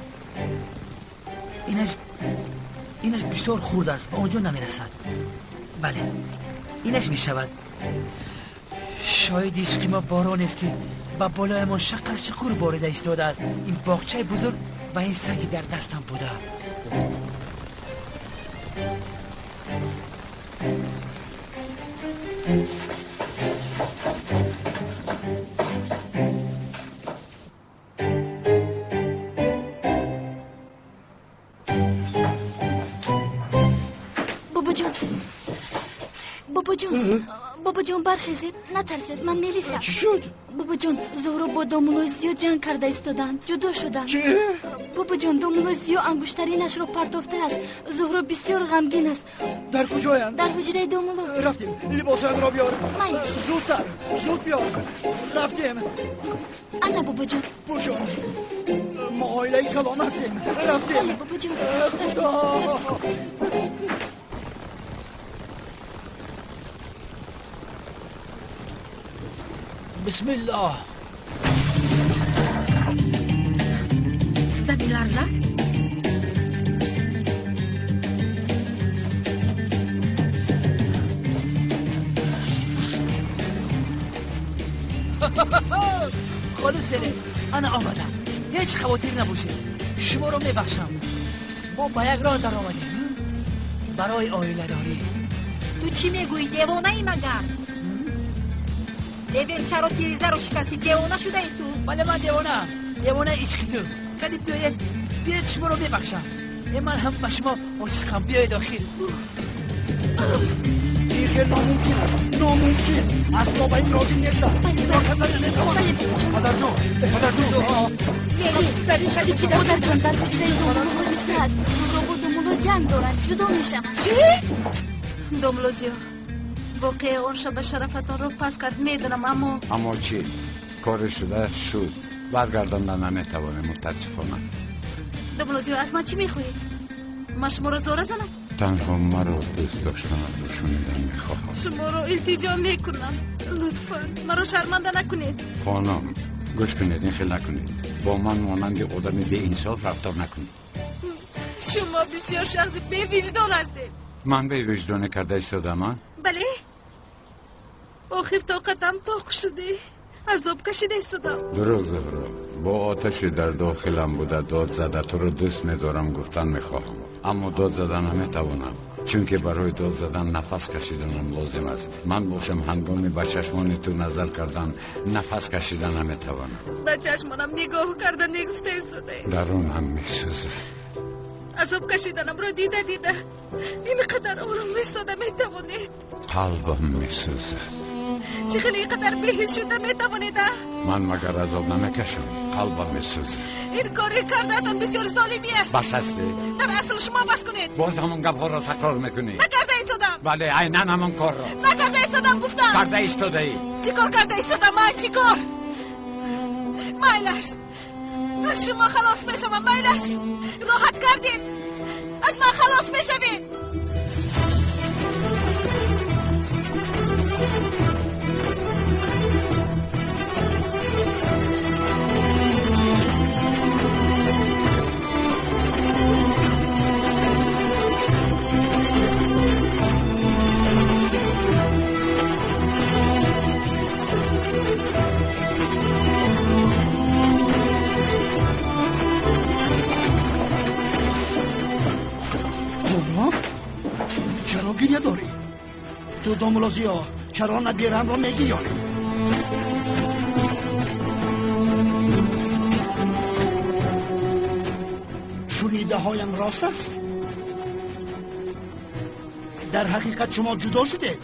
Инаш бисёр хурд аст, ба он ҷо намерасад. Бале, инаш мешавад. Шоҳиди ишқи мо боронест ки ба болоямон шақар-шуқур борида истодааст. Ин боғчаи бузург ва ин санги дар дастам буда. Бобоҷон, бархезед, натарсед, ман мелисам. Чӣ шуд? Бобоҷон, Зуҳро бо домуллои Зиё ҷанг карда истоданд, ҷудо шуданд. Чӣ? Бобоҷон, домуллои Зиё ангуштаринашро партофтааст. Зуҳро бисёр ғамгин аст. Дар куҷоянд? Дар ҳуҷраи домулло. Рафтем, либосҳоямро биёр. Майлиш. Зудтар, зуд биёр. Рафтем. Ана, бобоҷон. Пӯшон. Мо оилаи калон ҳастем. Рафтем. Бале, бобоҷон. Худо. Бисмиллоҳ. Замин ларзад? Хонум Селин, ана омадам. Ҳеҷ хавотир набошед. Шуморо мебахшам. Мо ба як роҳ даромадем барои оиладорӣ. Ту чӣ мегӯӣ, девонаӣ магар? Левен, чаро тирезаро шикастӣ? Девона шудаи ту? Бале, ман девонаам. Девонаи ишқи ту. Кани биёед, биёед, шуморо мебахшам. Ман ҳам ба шумо ошиқам. Биёед охир. Ин хел номумкин аст, номумкин. Асло ба ин розӣ нестам. Инро карда наметавонам. Падарҷон, падарҷон. Дар ин шаби чӣ? Модарҷон, дар ҳуҷраи домулло ҳодиса аст. Зуҳро бо домулло ҷанг доранд, ҷудо мешаванд. Чӣ? Домулло Зиё, воқеа он шаба шарафатонро пас кард, медонам, аммо... Аммо чӣ? Кори шуда шуд. Баргардонда наметавонем, мутаассифона. Домулло Зиё, аз ман чӣ мехоҳед? Ман шуморо зора занам? Танҳо маро дӯст доштанатро шунидан мехоҳам. Шуморо илтиҷо мекунам. Лутфан, маро шарманда накунед. Хонум, гӯш кунед, ин хел накунед. Бо ман монанди одами беинсоф рафтор накунед. Шумо бисёр шахси бевиҷдон ҳастед. Ман бевиҷдонӣ карда истодам, а? Бале. Охир тоқатам тоқ шуди. Азоб кашида истодам. Дурӯғ, Зуҳро. Бо оташи дар дохилам буда дод зада туро дӯст медорам гуфтан мехоҳам. Аммо дод зада наметавонам, чунки барои дод задан нафас кашиданам лозим аст. Ман бошам ҳангоми ба чашмони ту назар кардан нафас кашида наметавонам. Ба чашмонам нигоҳ карда мегуфта истодаед. Дарунам месӯзад. Азоб кашиданамро дида дида ин қадар ором истода метавонед. Қалбам месӯзад. Чӣ хеле ин қадар беҳис шуда метавонед, а? Ман магар азоб намекашам? Қалбам месӯзад. Ин кори кардаатон бисёр золимӣ аст. Бас ҳастӣ? Дар асл шумо бас кунед. Боз ҳамон гапҳоро такрор мекунӣ. Накарда истодам. Бале, айнан ҳамон корро. Накарда истодам, гуфтам. Карда истодаӣ. Чӣ кор карда истодам, а? Чӣ кор? Майлаш, аз шумо халос мешавам, майлаш. Роҳат кардед. Аз ман халос мешавед. Чаро гиря дорӣ? Ту домулло Зиё, чаро набирамро мегирёнӣ? Шунидаҳоям рост аст? Дар ҳақиқат шумо ҷудо шудед?